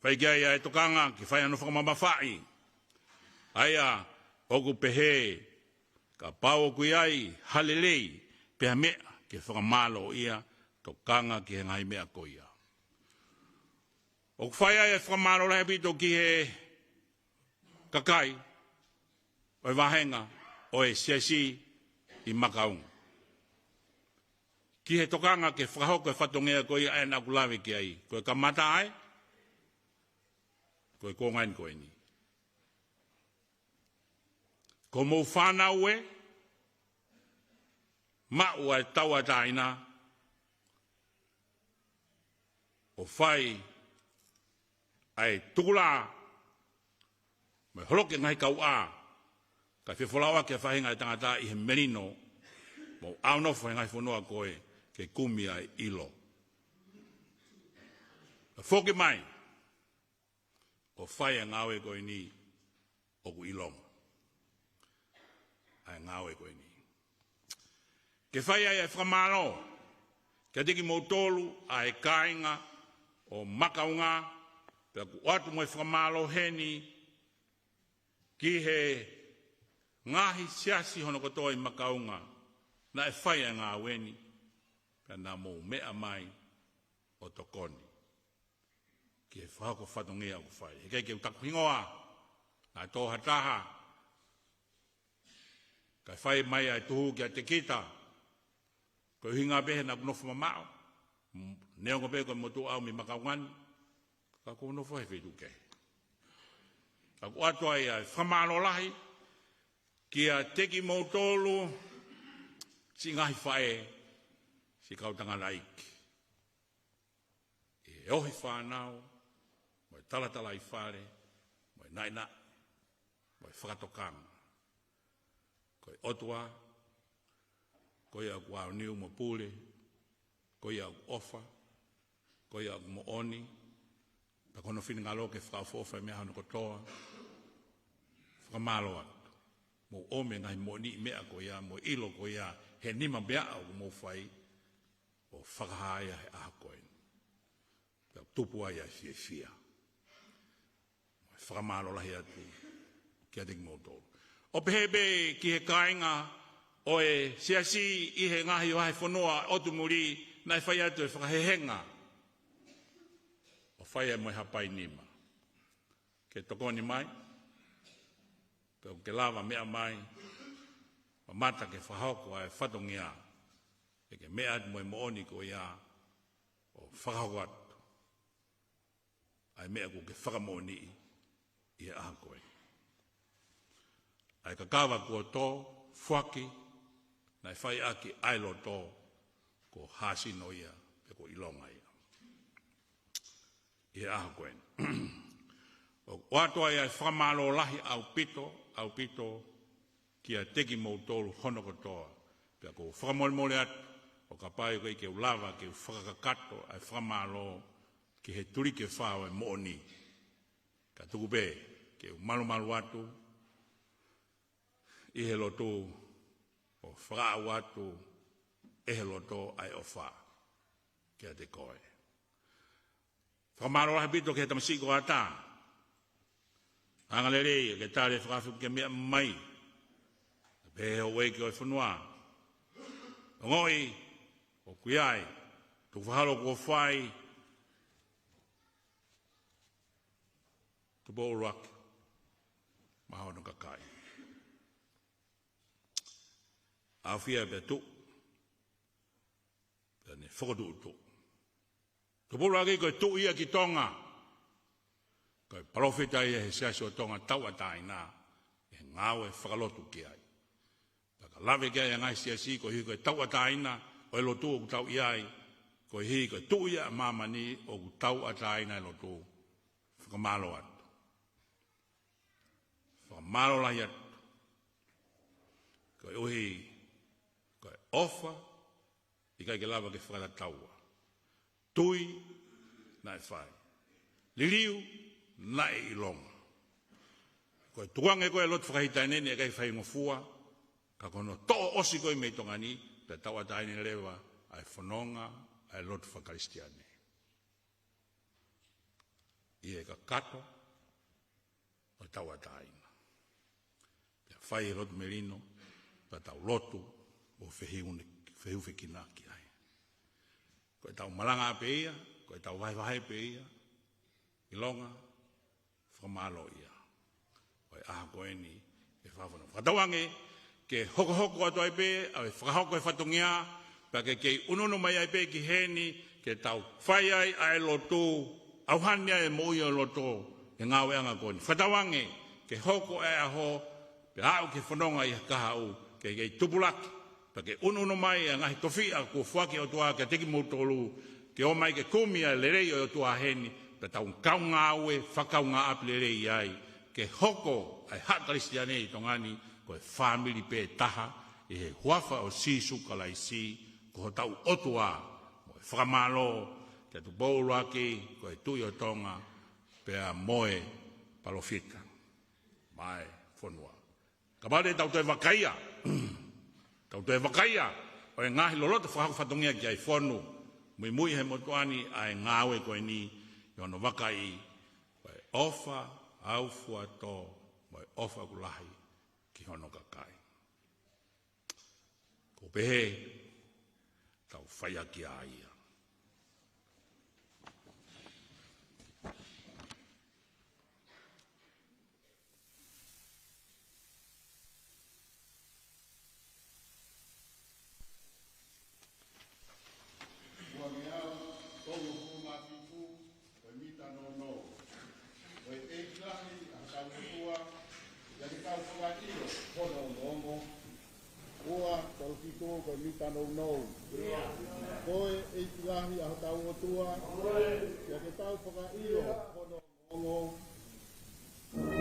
fai ki ai ʻa e tokanga ke fai hano fakamamafaʻi. ʻA ia ʻoku pehē, kapau ʻoku ʻi ai ha lelei pe ha meʻa ke fakamālōʻia, tokanga ki he ngaahi meʻa ko ia. ʻOku fai ai e fakamālō lahi ʻaupito ki he kakai ʻo e vāhenga ʻo e siasi ʻi Makaunga ki he tokanga ke fakahoko e fatongia ko ia ʻa ē naʻa ku lave ki ai. Ko e kamata ai, ko e kuonga eni ko eni. Ko homou fānau ē, maʻu ʻa e tauʻatāina ʻo fai ʻa e tukula mo e holoki e ngaahi kauʻā, kae fefolaoʻaki ʻa e faʻahinga ʻo e tangata ʻi he melino, mo ʻaunofo he ngaahi fonua ko ē ke kumi ʻa e ʻilo. Ka foki mai ʻo fai ʻa e ngāue ko eni, ʻoku ʻilonga ʻa e ngāue ko eni. Ke fai ai ʻa e fakamālō kiate kimoutolu ʻa e kāinga ʻo Makaunga, pea ʻoku ʻoatu mo e fakamālō heni ki he ngaahi siasi hono kotoa ʻi Makaunga naʻe fai ʻa e ngāue ni, pea naʻa mou meʻa mai ʻo tokoni ki he fakahoko fatongia ʻoku fai. He ʻikai ke u taku hingoa, naʻe tō ha taha kae fai mai ʻa e tuhu kiate kita, ko e ʻuhinga pē he naʻa ku nofo mamaʻo, neongo pē ko e motuʻa au mei Makaunga ni, ka ʻoku ou nofo he feituʻu kehe. Ka ʻoku ʻoatu ai ʻa e fakamālō lahi kiate kimoutolu siʻi ngaahi faʻē, siʻi kau tangataʻeiki, ʻi he ohi fānau mo e talatalaifale, mo e naʻinaʻi, mo e fakatokanga. Ko e ʻOtua, ko ia ʻoku aoniu mo pule, ko ia ʻoku ʻofa, ko ia ʻoku moʻoni, pea ko hono finangalo ke fakaʻofoʻofa e meʻa hono kotoa. Fakamālō atu. Mou ʻomi e ngaahi moʻoniʻi meʻa ko ia, mo e ʻilo ko ia, he nima meʻa ʻoku mou fai, ʻo fakahā ia he ʻaho ko eni. Pea tupu ai ʻa e fiefia. Fakamālō lahi atu kiate kimoutolu. ʻO pehē pē ki he kāinga ʻo e siasi ʻi he ngaahi vahefonua ʻotu muli, naʻe fai atu e fakahehenga ʻo fai ai mo e hapai nima. Ke tokoni mai, pea ke lava meʻa mai, mamata ke fakahoko ʻa e fatongia, ʻe ke meʻa atu mo e moʻoni ko ia, ʻo fakahoko atu ʻa e meʻa kuo ke fakamoʻoniʻi ʻi he ʻaho ko eni. ʻA e kakava kuo tō, foaki, naʻe fai ʻaki ʻa e loto, ko Hāsino ia, pe ko ʻIlonga ia. ʻI he ʻaho ko eni. ʻOku ʻoatu ai ʻa e fakamālō lahi ʻaupito, ʻaupito, kiate kimoutolu hono kotoa. Pea ʻoku ou fakamolemole atu, ʻo kapau ʻoku ʻikai ke u lava ke u fakakakato ʻa e fakamālō ki he tuliki ʻe fā ʻo e moʻoni. Ka tuku pē ke u malumalu atu ʻi he lotu, ʻo fakaaʻu atu ʻe he loto ʻa e ʻofa kiate koe. Fakamālō lahi ʻaupito ki he tamasiʻi ko ʻAtā. Angalelei, ke tali e fakaafe kuo ke meʻa mai. Pehē ʻe he houʻeiki ʻo e fonua. Ongoʻi, ʻoku ʻi ai, tukufakaholo kuo fai, Tupou ʻUluaki, maʻa hono kakai. ʻAofia pea tuʻu, pea ne fokotuʻutuʻu. Tupou ʻUluaki ko e tuʻi ia ki Tonga. Ko e palōfita ia he Siasi ʻo Tonga tauʻatāina, ʻe ngāue fakalotu ki ai. Pea ka lave ki ai ʻa e ngaahi siasi, koeʻuhi ko e tauʻatāina ʻo e lotu ʻoku tau ʻi ai, koeʻuhi ko e tuʻi ia ʻa māmani ʻoku tauʻatāina e lotu. Fakamālō atu. Fakamālō lahi atu. Koeʻuhi ko e ʻofa, ʻikai ke lava ke fakatataua. Tui, naʻe fai. Liliu, naʻe ʻilonga. Ko e tukuange ko ē lotu fakahītane ni ʻe ʻikai faingofua, ka ko hono toʻo ʻosi ko ē mei Tonga ni, pea tauʻatāina leva ʻa e fononga ʻa e lotu fakakalisitiane. ʻI he kakato ʻo e tauʻatāina. Pea fai e lotu melino, pea tau lotu ʻo fehiu ne-, fehiufekina ki ai. Ko e tau malanga pē ia, ko e tau vahevahe pē ia, ʻilonga, fakamālō ia. ʻO e ʻaho ko eni, ʻe fafana. Fakatauange, ke hokohoko atu ai pē, ʻa e fakahoko e fatongia, pea ke kei ʻunuʻunu mai ai pē ki heni, ke tau fai ai ʻa e lotu, ʻauhani ai e moʻui ʻo e loto, he ngāueʻanga ko eni. Fakatauange, ke hoko e ʻaho, pea aʻu ke fononga ʻi he kahaʻu, ke kei tupulaki, pea ke ʻunuʻunu mai ʻa e ngaahi tofiʻa kuo foaki ʻe he ʻOtua kiate kimoutolu, ke ō mai ke kumi ʻa e lelei ʻo e ʻOtua heni, pea tau kau ngāue, fakakaungāʻapi lelei ai, ke hoko ʻa e haʻa Kalisitiane ʻi Tonga ni, ko e fāmili pē taha, ʻi he huafa ʻo Sīsū Kalaisi, ko hotau ʻOtua, mo e fakamālō, kia Tupou ʻUluaki, ko e Tuʻi ʻo Tonga, pea mo e palōfita maʻa e fonua. Kapau te tau toe vakaia, tau toe vakaia, ʻo e ngaahi loloto fakahoko fatongia ki ai fonu, muimui he motuʻa ni ʻa e ngāue ko eni, ʻi hono vakai, ko e ʻofa, au fuatō, mo e ʻofa ʻoku lahi, ki hono kakai. Ko pehē, tau faiaki ʻa ia. Uangeau tolungofulu mā fitu, ko e mita nounou. Ko e ʻEiki lahi ʻa hotau ʻOtua, ʻi heʻetau fakaʻilo hono ongoongo. Ua tolu fitu, ko e mita nounou. Ko e ʻEiki lahi ʻa hotau ʻOtua, ʻi heʻetau fakaʻilo hono ongoongo.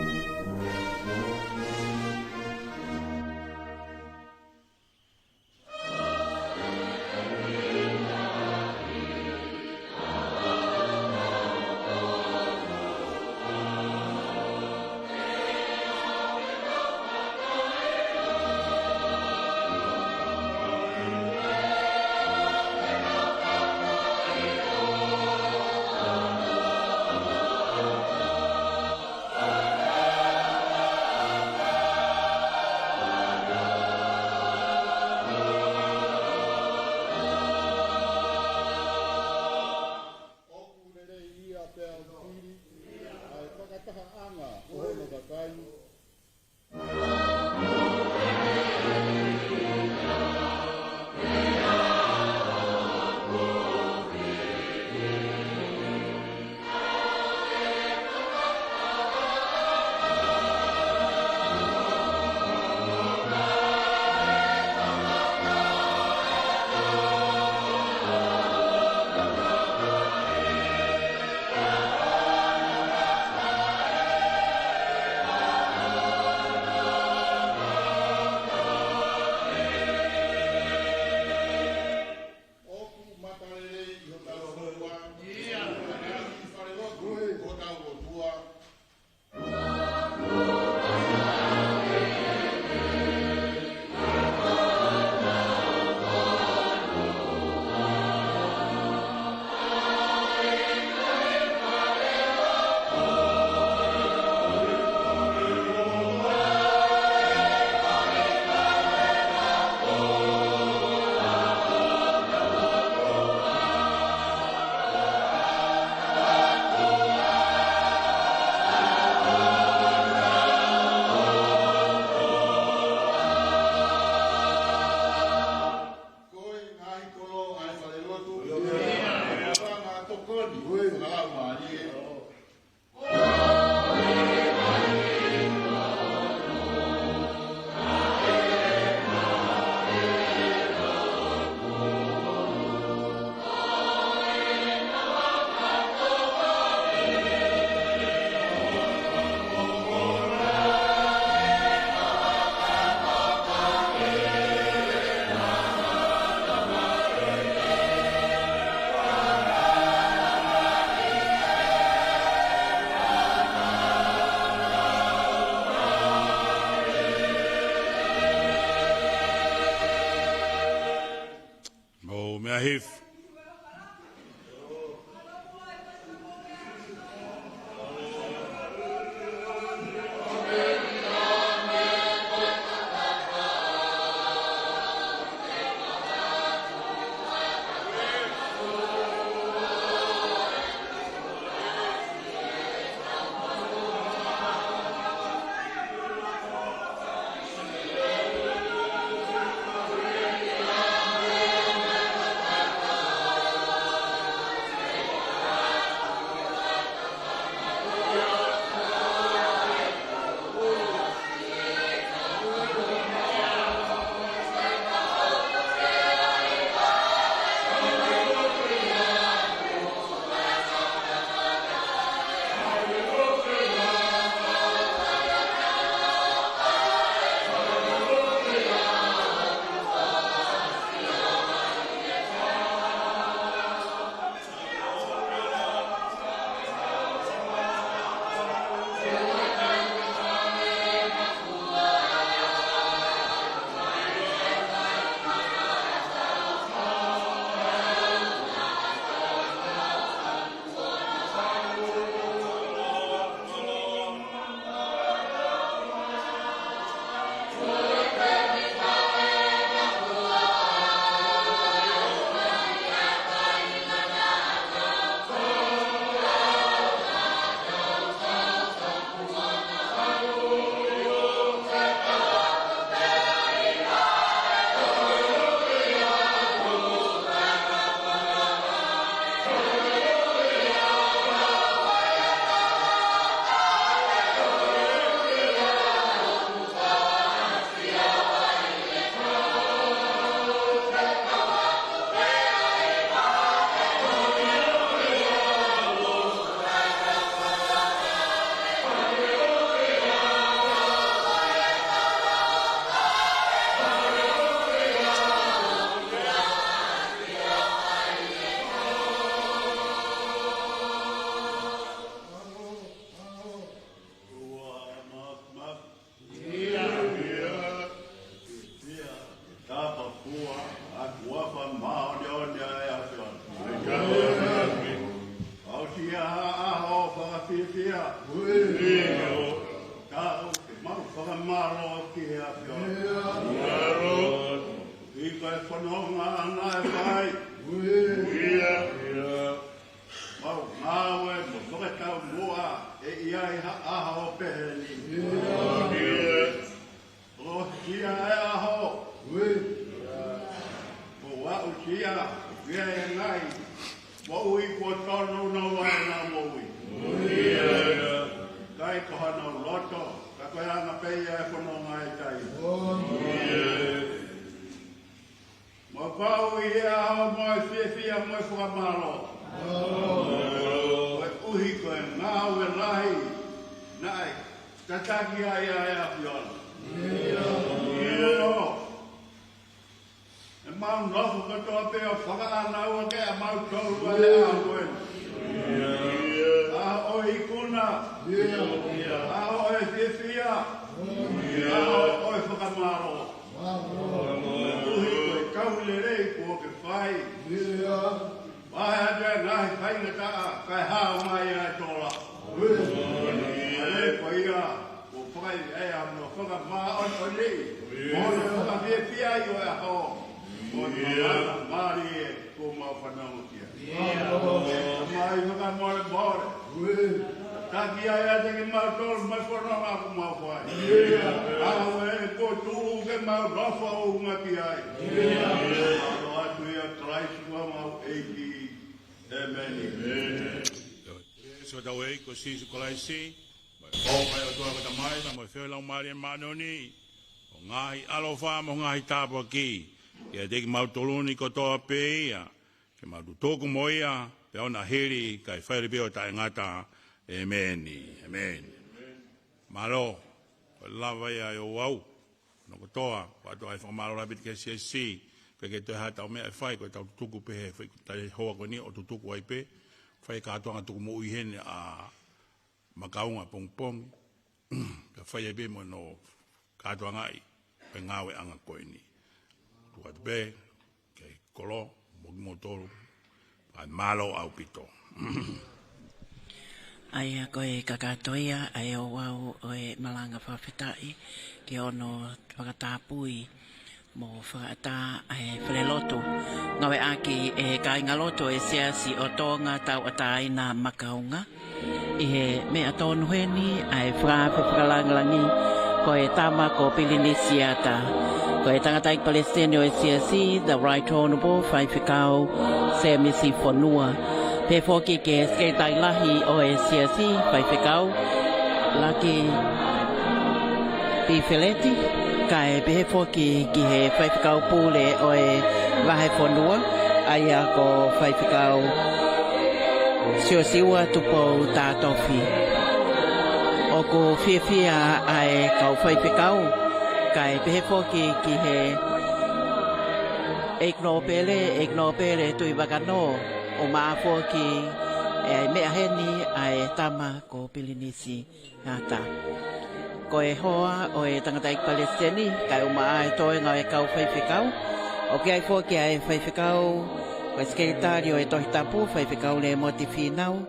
If Ia, ia. Ia, tapa fua, ʻa e huafa māʻoniʻoni ʻa e ʻAfiona. Aʻusia ha ʻaho fakafiefia. Ia. Ka ʻoku mau fakamālō ki he ʻAfiona. Ia. Mālō. ʻI he fononga naʻe fai. Ia, ia. Mau ngāue mo fakataumuʻa ʻe ʻi ai ha ʻaho pehē ni. Ia. ʻOsi ia e ʻaho. Ui. Kuo aʻusia, ʻoku ʻi ai e ngaahi moʻui kuo tonu ʻenau moʻui. Ia. ʻIkai ko honau loto, ka ko e anga pē ia e fononga ʻa e taimi. Ia. Mau kau ʻi he ʻaho mo e fiefia mo e fakamālō. Koeʻuhi ko e ngāue lahi naʻe tataki ai ʻa e ʻAfiona. ʻIo. ʻE mau nofo kotoa pē ʻo fakaʻānaua ke ʻa mau tolu ʻa e ʻaho ko eni. ʻAho ʻo e ikuna. ʻAho ʻo e fiefia. ʻAho ʻo e fakamālō. Koeʻuhi ko e kau lelei kuo ke fai. Vahe atu e ngaahi faingataʻa, kae hao mai ʻa e tola. ʻA ē ko ia, kuo fai ʻa e ʻaho fakamāʻoniʻoni. Mo e fakafiefia ʻi he ʻaho. Mo e mālie kuo mau fanongo ki ai. Mai fakamolemole. Taki ai ʻiate kimautolu mo e fononga kuo mau fai. ʻAho ē kuo tuʻu ke mau nofo ʻo unga ki ai. Mālō atu ʻia Kalaisi ko homau ʻEiki. ʻĒmeni. ʻIa Sīsū hotau ʻEiki ko Sīsū Kalaisi, mo e ʻofa ʻa e ʻOtua ko e Tamai, pea mo e feohi ʻa e Laumālie Māʻoniʻoni, ʻo ngaahi ʻaloʻofa mo e ngaahi tāpuaki, ʻiate kimautolu ni kotoa pē ia, ke mau tutuku mo ia, pea ʻoua naʻa hili, kae fai lelei pē ʻo taʻengata. ʻĒmeni. ʻĒmeni. Mālō, ko e lava ia ʻo aʻu. Hono kotoa, ʻoatu ai e fakamālō lahi ʻaupito ki he siasi, ʻikai ke toe ʻi ai haʻatau meʻa ʻe fai, ko ʻetau tutuku pē he foʻi taimi hoa ko eni ʻo tutuku ai pē, fai e kātoanga tuku moʻui heni ʻa Makaunga pongipongi, kae fai ai pē mo hono kātoangaʻi, ko e ngāueʻanga ko eni. Tuku atu pē, ki he kolo, Mo kimoutolu, ʻa e mālō ʻaupito. ʻA ia ko e kakato ia ʻa e ouau ʻo e malanga fakafetaʻi ke ono fakatapui mo fakaʻatā ʻa e falelotu. Ngāueʻaki ʻe he kāingalotu ʻo e Siasi ʻo Tonga Tauʻatāina Makaunga. ʻI he meʻa tonu heni ʻa e fakaafe fakalangilangi ko e tama ko Pilinisi Ata. Ko e tangataʻeiki palesiteni ʻo e Siasi, the Right Honourable Faifekau Semisi Fonua. Pehē foki ki he Sekelitali Lahi ʻo e Siasi, Faifekau Laki Pifeleti, kae pehē foki ki he Faifekau Pule ʻo e Vahefonua, ʻa ia ko Faifekau Siosiua Tupou Tatofi. ʻOku fiefia ʻa e kau faifekau, kae pehē foki ki he ʻEiki Nōpele, ʻEiki Nōpele Tuʻivakanō, ʻumaʻā foki ʻa e meʻa heni ʻa e tama ko Pilinisi Ata. Ko e hoa ʻo e tangataʻeiki palesiteni, kae ʻumaʻā e toenga ʻo e kau faifekau. ʻOku ʻi ai foki ʻa e faifekau, ko e Sekelitali ʻo e Tohi Tapu, Faifekau Lēmoti Fīnau,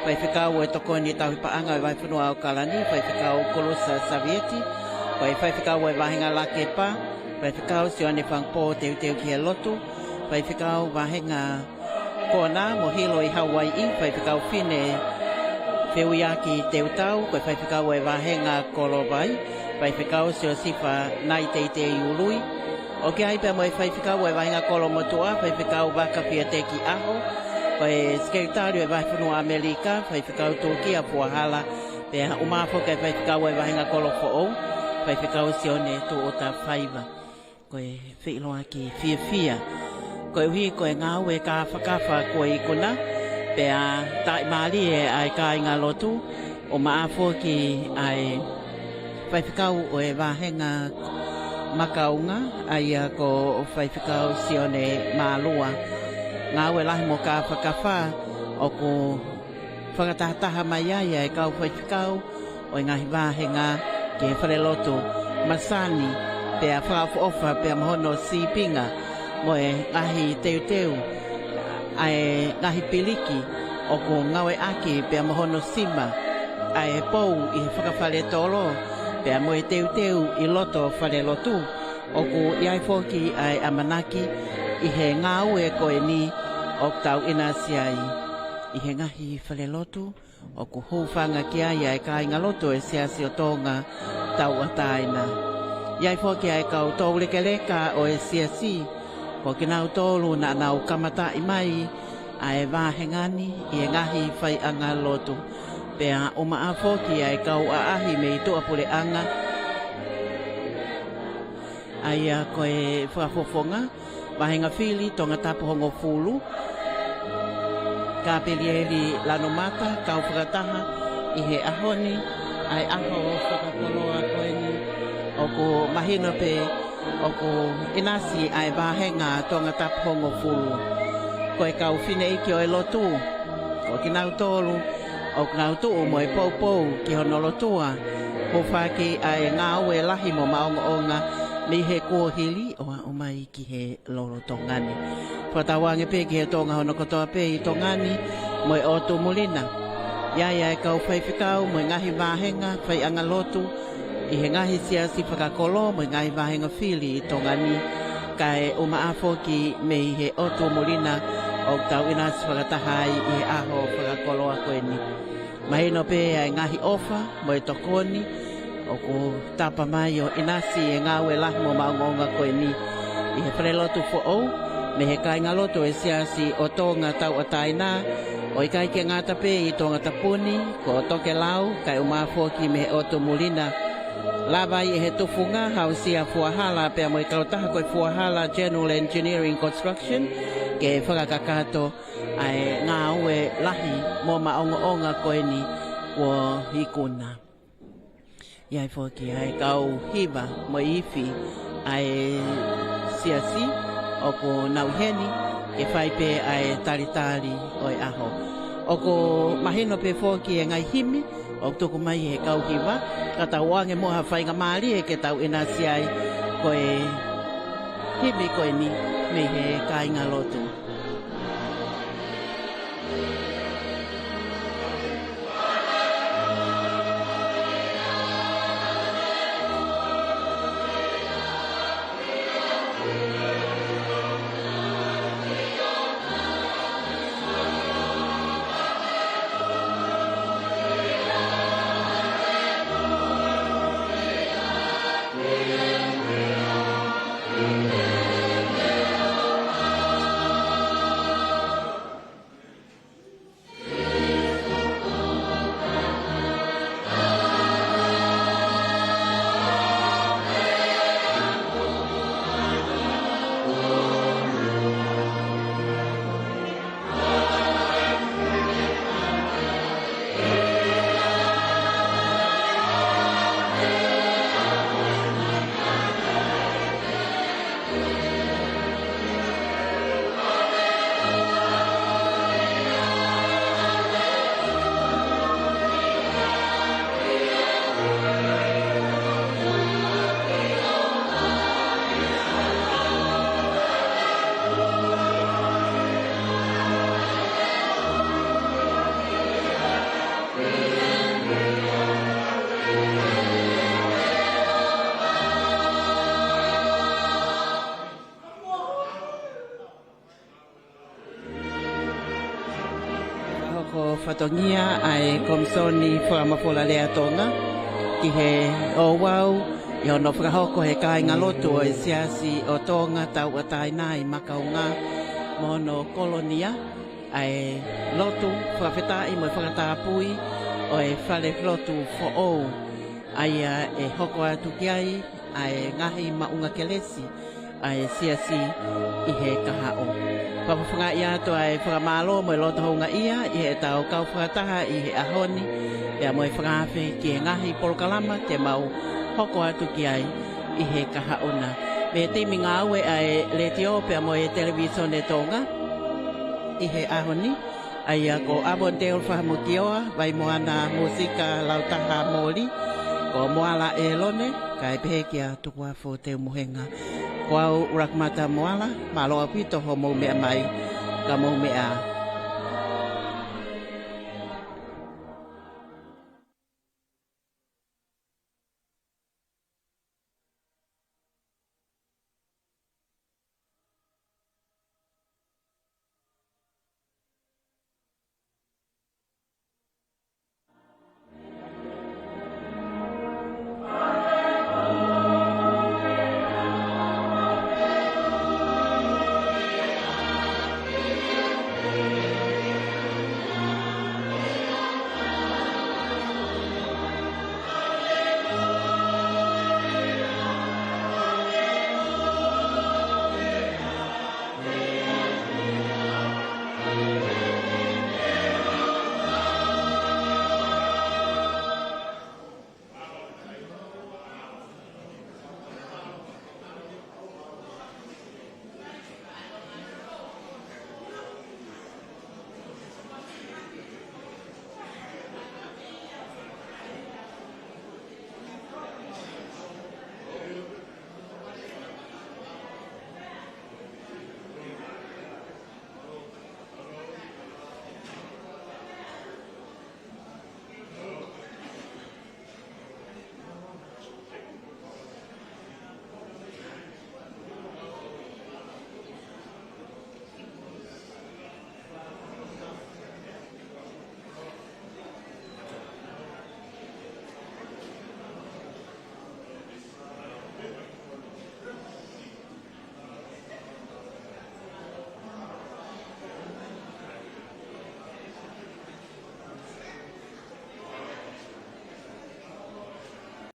faifekau ʻo e Tokoni Tauhi Paʻanga ʻo e Vahefonua ʻAokalani, Faifekau Kolosa Savieti, ko e faifekau ʻo e Vāhenga Lakepa, Faifekau Sione Fangupō Teuteu ki he Lotu, Faifekau Vāhenga Kona mo Hilo ʻi Hauaiʻi, Faifekau Fine Feuiaki Teutau, ko e faifekau ʻo e Vāhenga Kolovai, Faifekau Siosifa Naiteitei Ului. ʻOku ʻi ai pea mo e faifekau ʻo e Vāhenga Kolomotuʻa, Faifekau Vaka Fiateki ʻAho, ko e Sekelitali ʻo e Vahefonua ʻAmelika, Faifekau Tūkia Fuahala, pea ʻumaʻā foki e faifekau ʻo e Vāhenga Kolo Foʻou, Faifekau Sione Tuʻuta Faiva. Ko e feʻiloaki fiefia koeʻuhi ko e ngāue kāfakafa kuo ikuna, pea taaʻi mālie ʻa e kāingalotu, ʻumaʻā foki ʻa e faifekau ʻo e Vāhenga Makaunga, ʻa ia ko Faifekau Sione Mālua. Ngāue lahi mo kāfakafa ʻoku fakatahataha mai ai ʻa e kau faifekau ʻo e ngaahi vāhenga ki he falelotu, masani, pea fakaʻofoʻofa pea mo hono sīpinga mo e ngaahi teuteu, ʻa e ngaahi piliki ʻoku ngāueʻaki pea mo hono sima, ʻa e pou ʻi he fakafaletolo, pea mo e teuteu ʻi loto falelotu. ʻOku ʻi ai foki ʻa e ʻamanaki ʻi he ngāue ko eni ʻoku tau ʻinasi ai ʻi he ngaahi falelotu, ʻoku hūfanga ki ai ʻa e kāingalotu ʻo e Siasi ʻo Tonga Tauʻatāina. ʻI ai foki ʻa e kau toulekeleka ʻo e Siasi, ko kinautolu naʻa nau kamataʻi mai ʻa e vāhenga ni ʻi he ngaahi faiʻanga lotu. Pea ʻumaʻā foki ʻa e kau ʻaʻahi mei tuʻapuleʻanga, ʻa ia ko e Fakafofonga, Vāhenga Fili Tongatapu hongofulu, Kapelieli Lanumata, kau fakataha ʻi he ʻaho ni, ʻa e ʻaho fakakoloa ko eni, ʻoku mahino pē ʻoku ʻinasi ʻa e vāhenga Tongatapu hongofulu. Ko e kau fineʻeiki ʻo e lotu, ko kinautolu ʻoku nau tuʻu mo e poupou ki hono lotua, hūfaki ʻa e ngāue lahi mo maʻongoʻonga mei he kuohili ʻo aʻu mai ki he lolotonga ni. Fakatauange pē ki he Tonga hono kotoa pē ʻi Tonga ni mo e ʻotu muli na. ʻI ai ʻa e kau faifekau mo e ngaahi vāhenga faiʻanga lotu ʻi he ngaahi siasi fakakolo mo e ngaahi vāhenga fili ʻi Tonga ni, kae ʻumaʻā foki mei he ʻotu muli na ʻoku tau ʻinasi fakataha ai ʻi he ʻaho fakakoloa ko eni. Mahino pē ʻa e ngaahi ʻofa mo e tokoni ʻoku tapa mai ʻo ʻinasi e ngāue lahi mo maʻongoʻonga ko eni ʻi he falelotu foʻou mei he kāingalotu ʻo e Siasi ʻo Tonga Tauʻatāina, ʻo ʻikai ke ngata pē ʻi Tongatapu ni, ko Tokelau, kae ʻumaʻā foki mei he ʻotu muli na. Lava ai ʻe he tufunga Hausia Fuahala pea mo e kautaha ko e Fuahala General Engineering Construction ke fakakakato ʻa e ngāue lahi mo maʻongoʻonga ko eni kuo ikuna. ʻI ai foki ʻa e kau hiva mo e ifi ʻa e siasi ʻoku nau ʻi heni ke fai pē ʻa e talitali ʻo e ʻaho. ʻOku mahino pē foki e ngaahi himi ʻoku tuku mai he kau hiva, ka tau ʻoange muʻa ha faingamālie ke tau ʻinasi ai, ko e himi ko eni mei he kāingalotu. Tongia ʻa e Komisoni Fakamafola Lea Tonga ki he ouau ʻi hono fakahoko ʻe he kāingalotu ʻo e Siasi ʻo Tonga Tauʻatāina ʻi Makaunga mo hono kolonia, ʻa e lotu fakafetaʻi mo e fakatapui ʻo e falelotu foʻou, ʻa ia ʻe hoko atu ki ai ʻa e ngaahi maʻunga kelesi ʻa e Siasi ʻi he kahaʻu. Fakafofongaʻi atu ʻa e fakamālō mo e loto houngaʻia ʻi heʻetau kau fakataha ʻi he ʻaho ni, pea mo e fakaafe ki he ngaahi polokalama te mau hoko atu ki ai ʻi he kahaʻu na. Mei he timi ngāue ʻa e Letiō pea mo e Televīsone Tonga ʻi he ʻaho ni, ʻa ia ko ʻAvon Teo Fahamokioa, Vaimoana Musika Lautaha Moli, ko Moala ʻElone, kae pehē kia Tukuafu Teumohenga. Ko au ʻUluaki Mata Moala, mālō ʻaupito hoʻomou meʻa mai, ka mou meʻa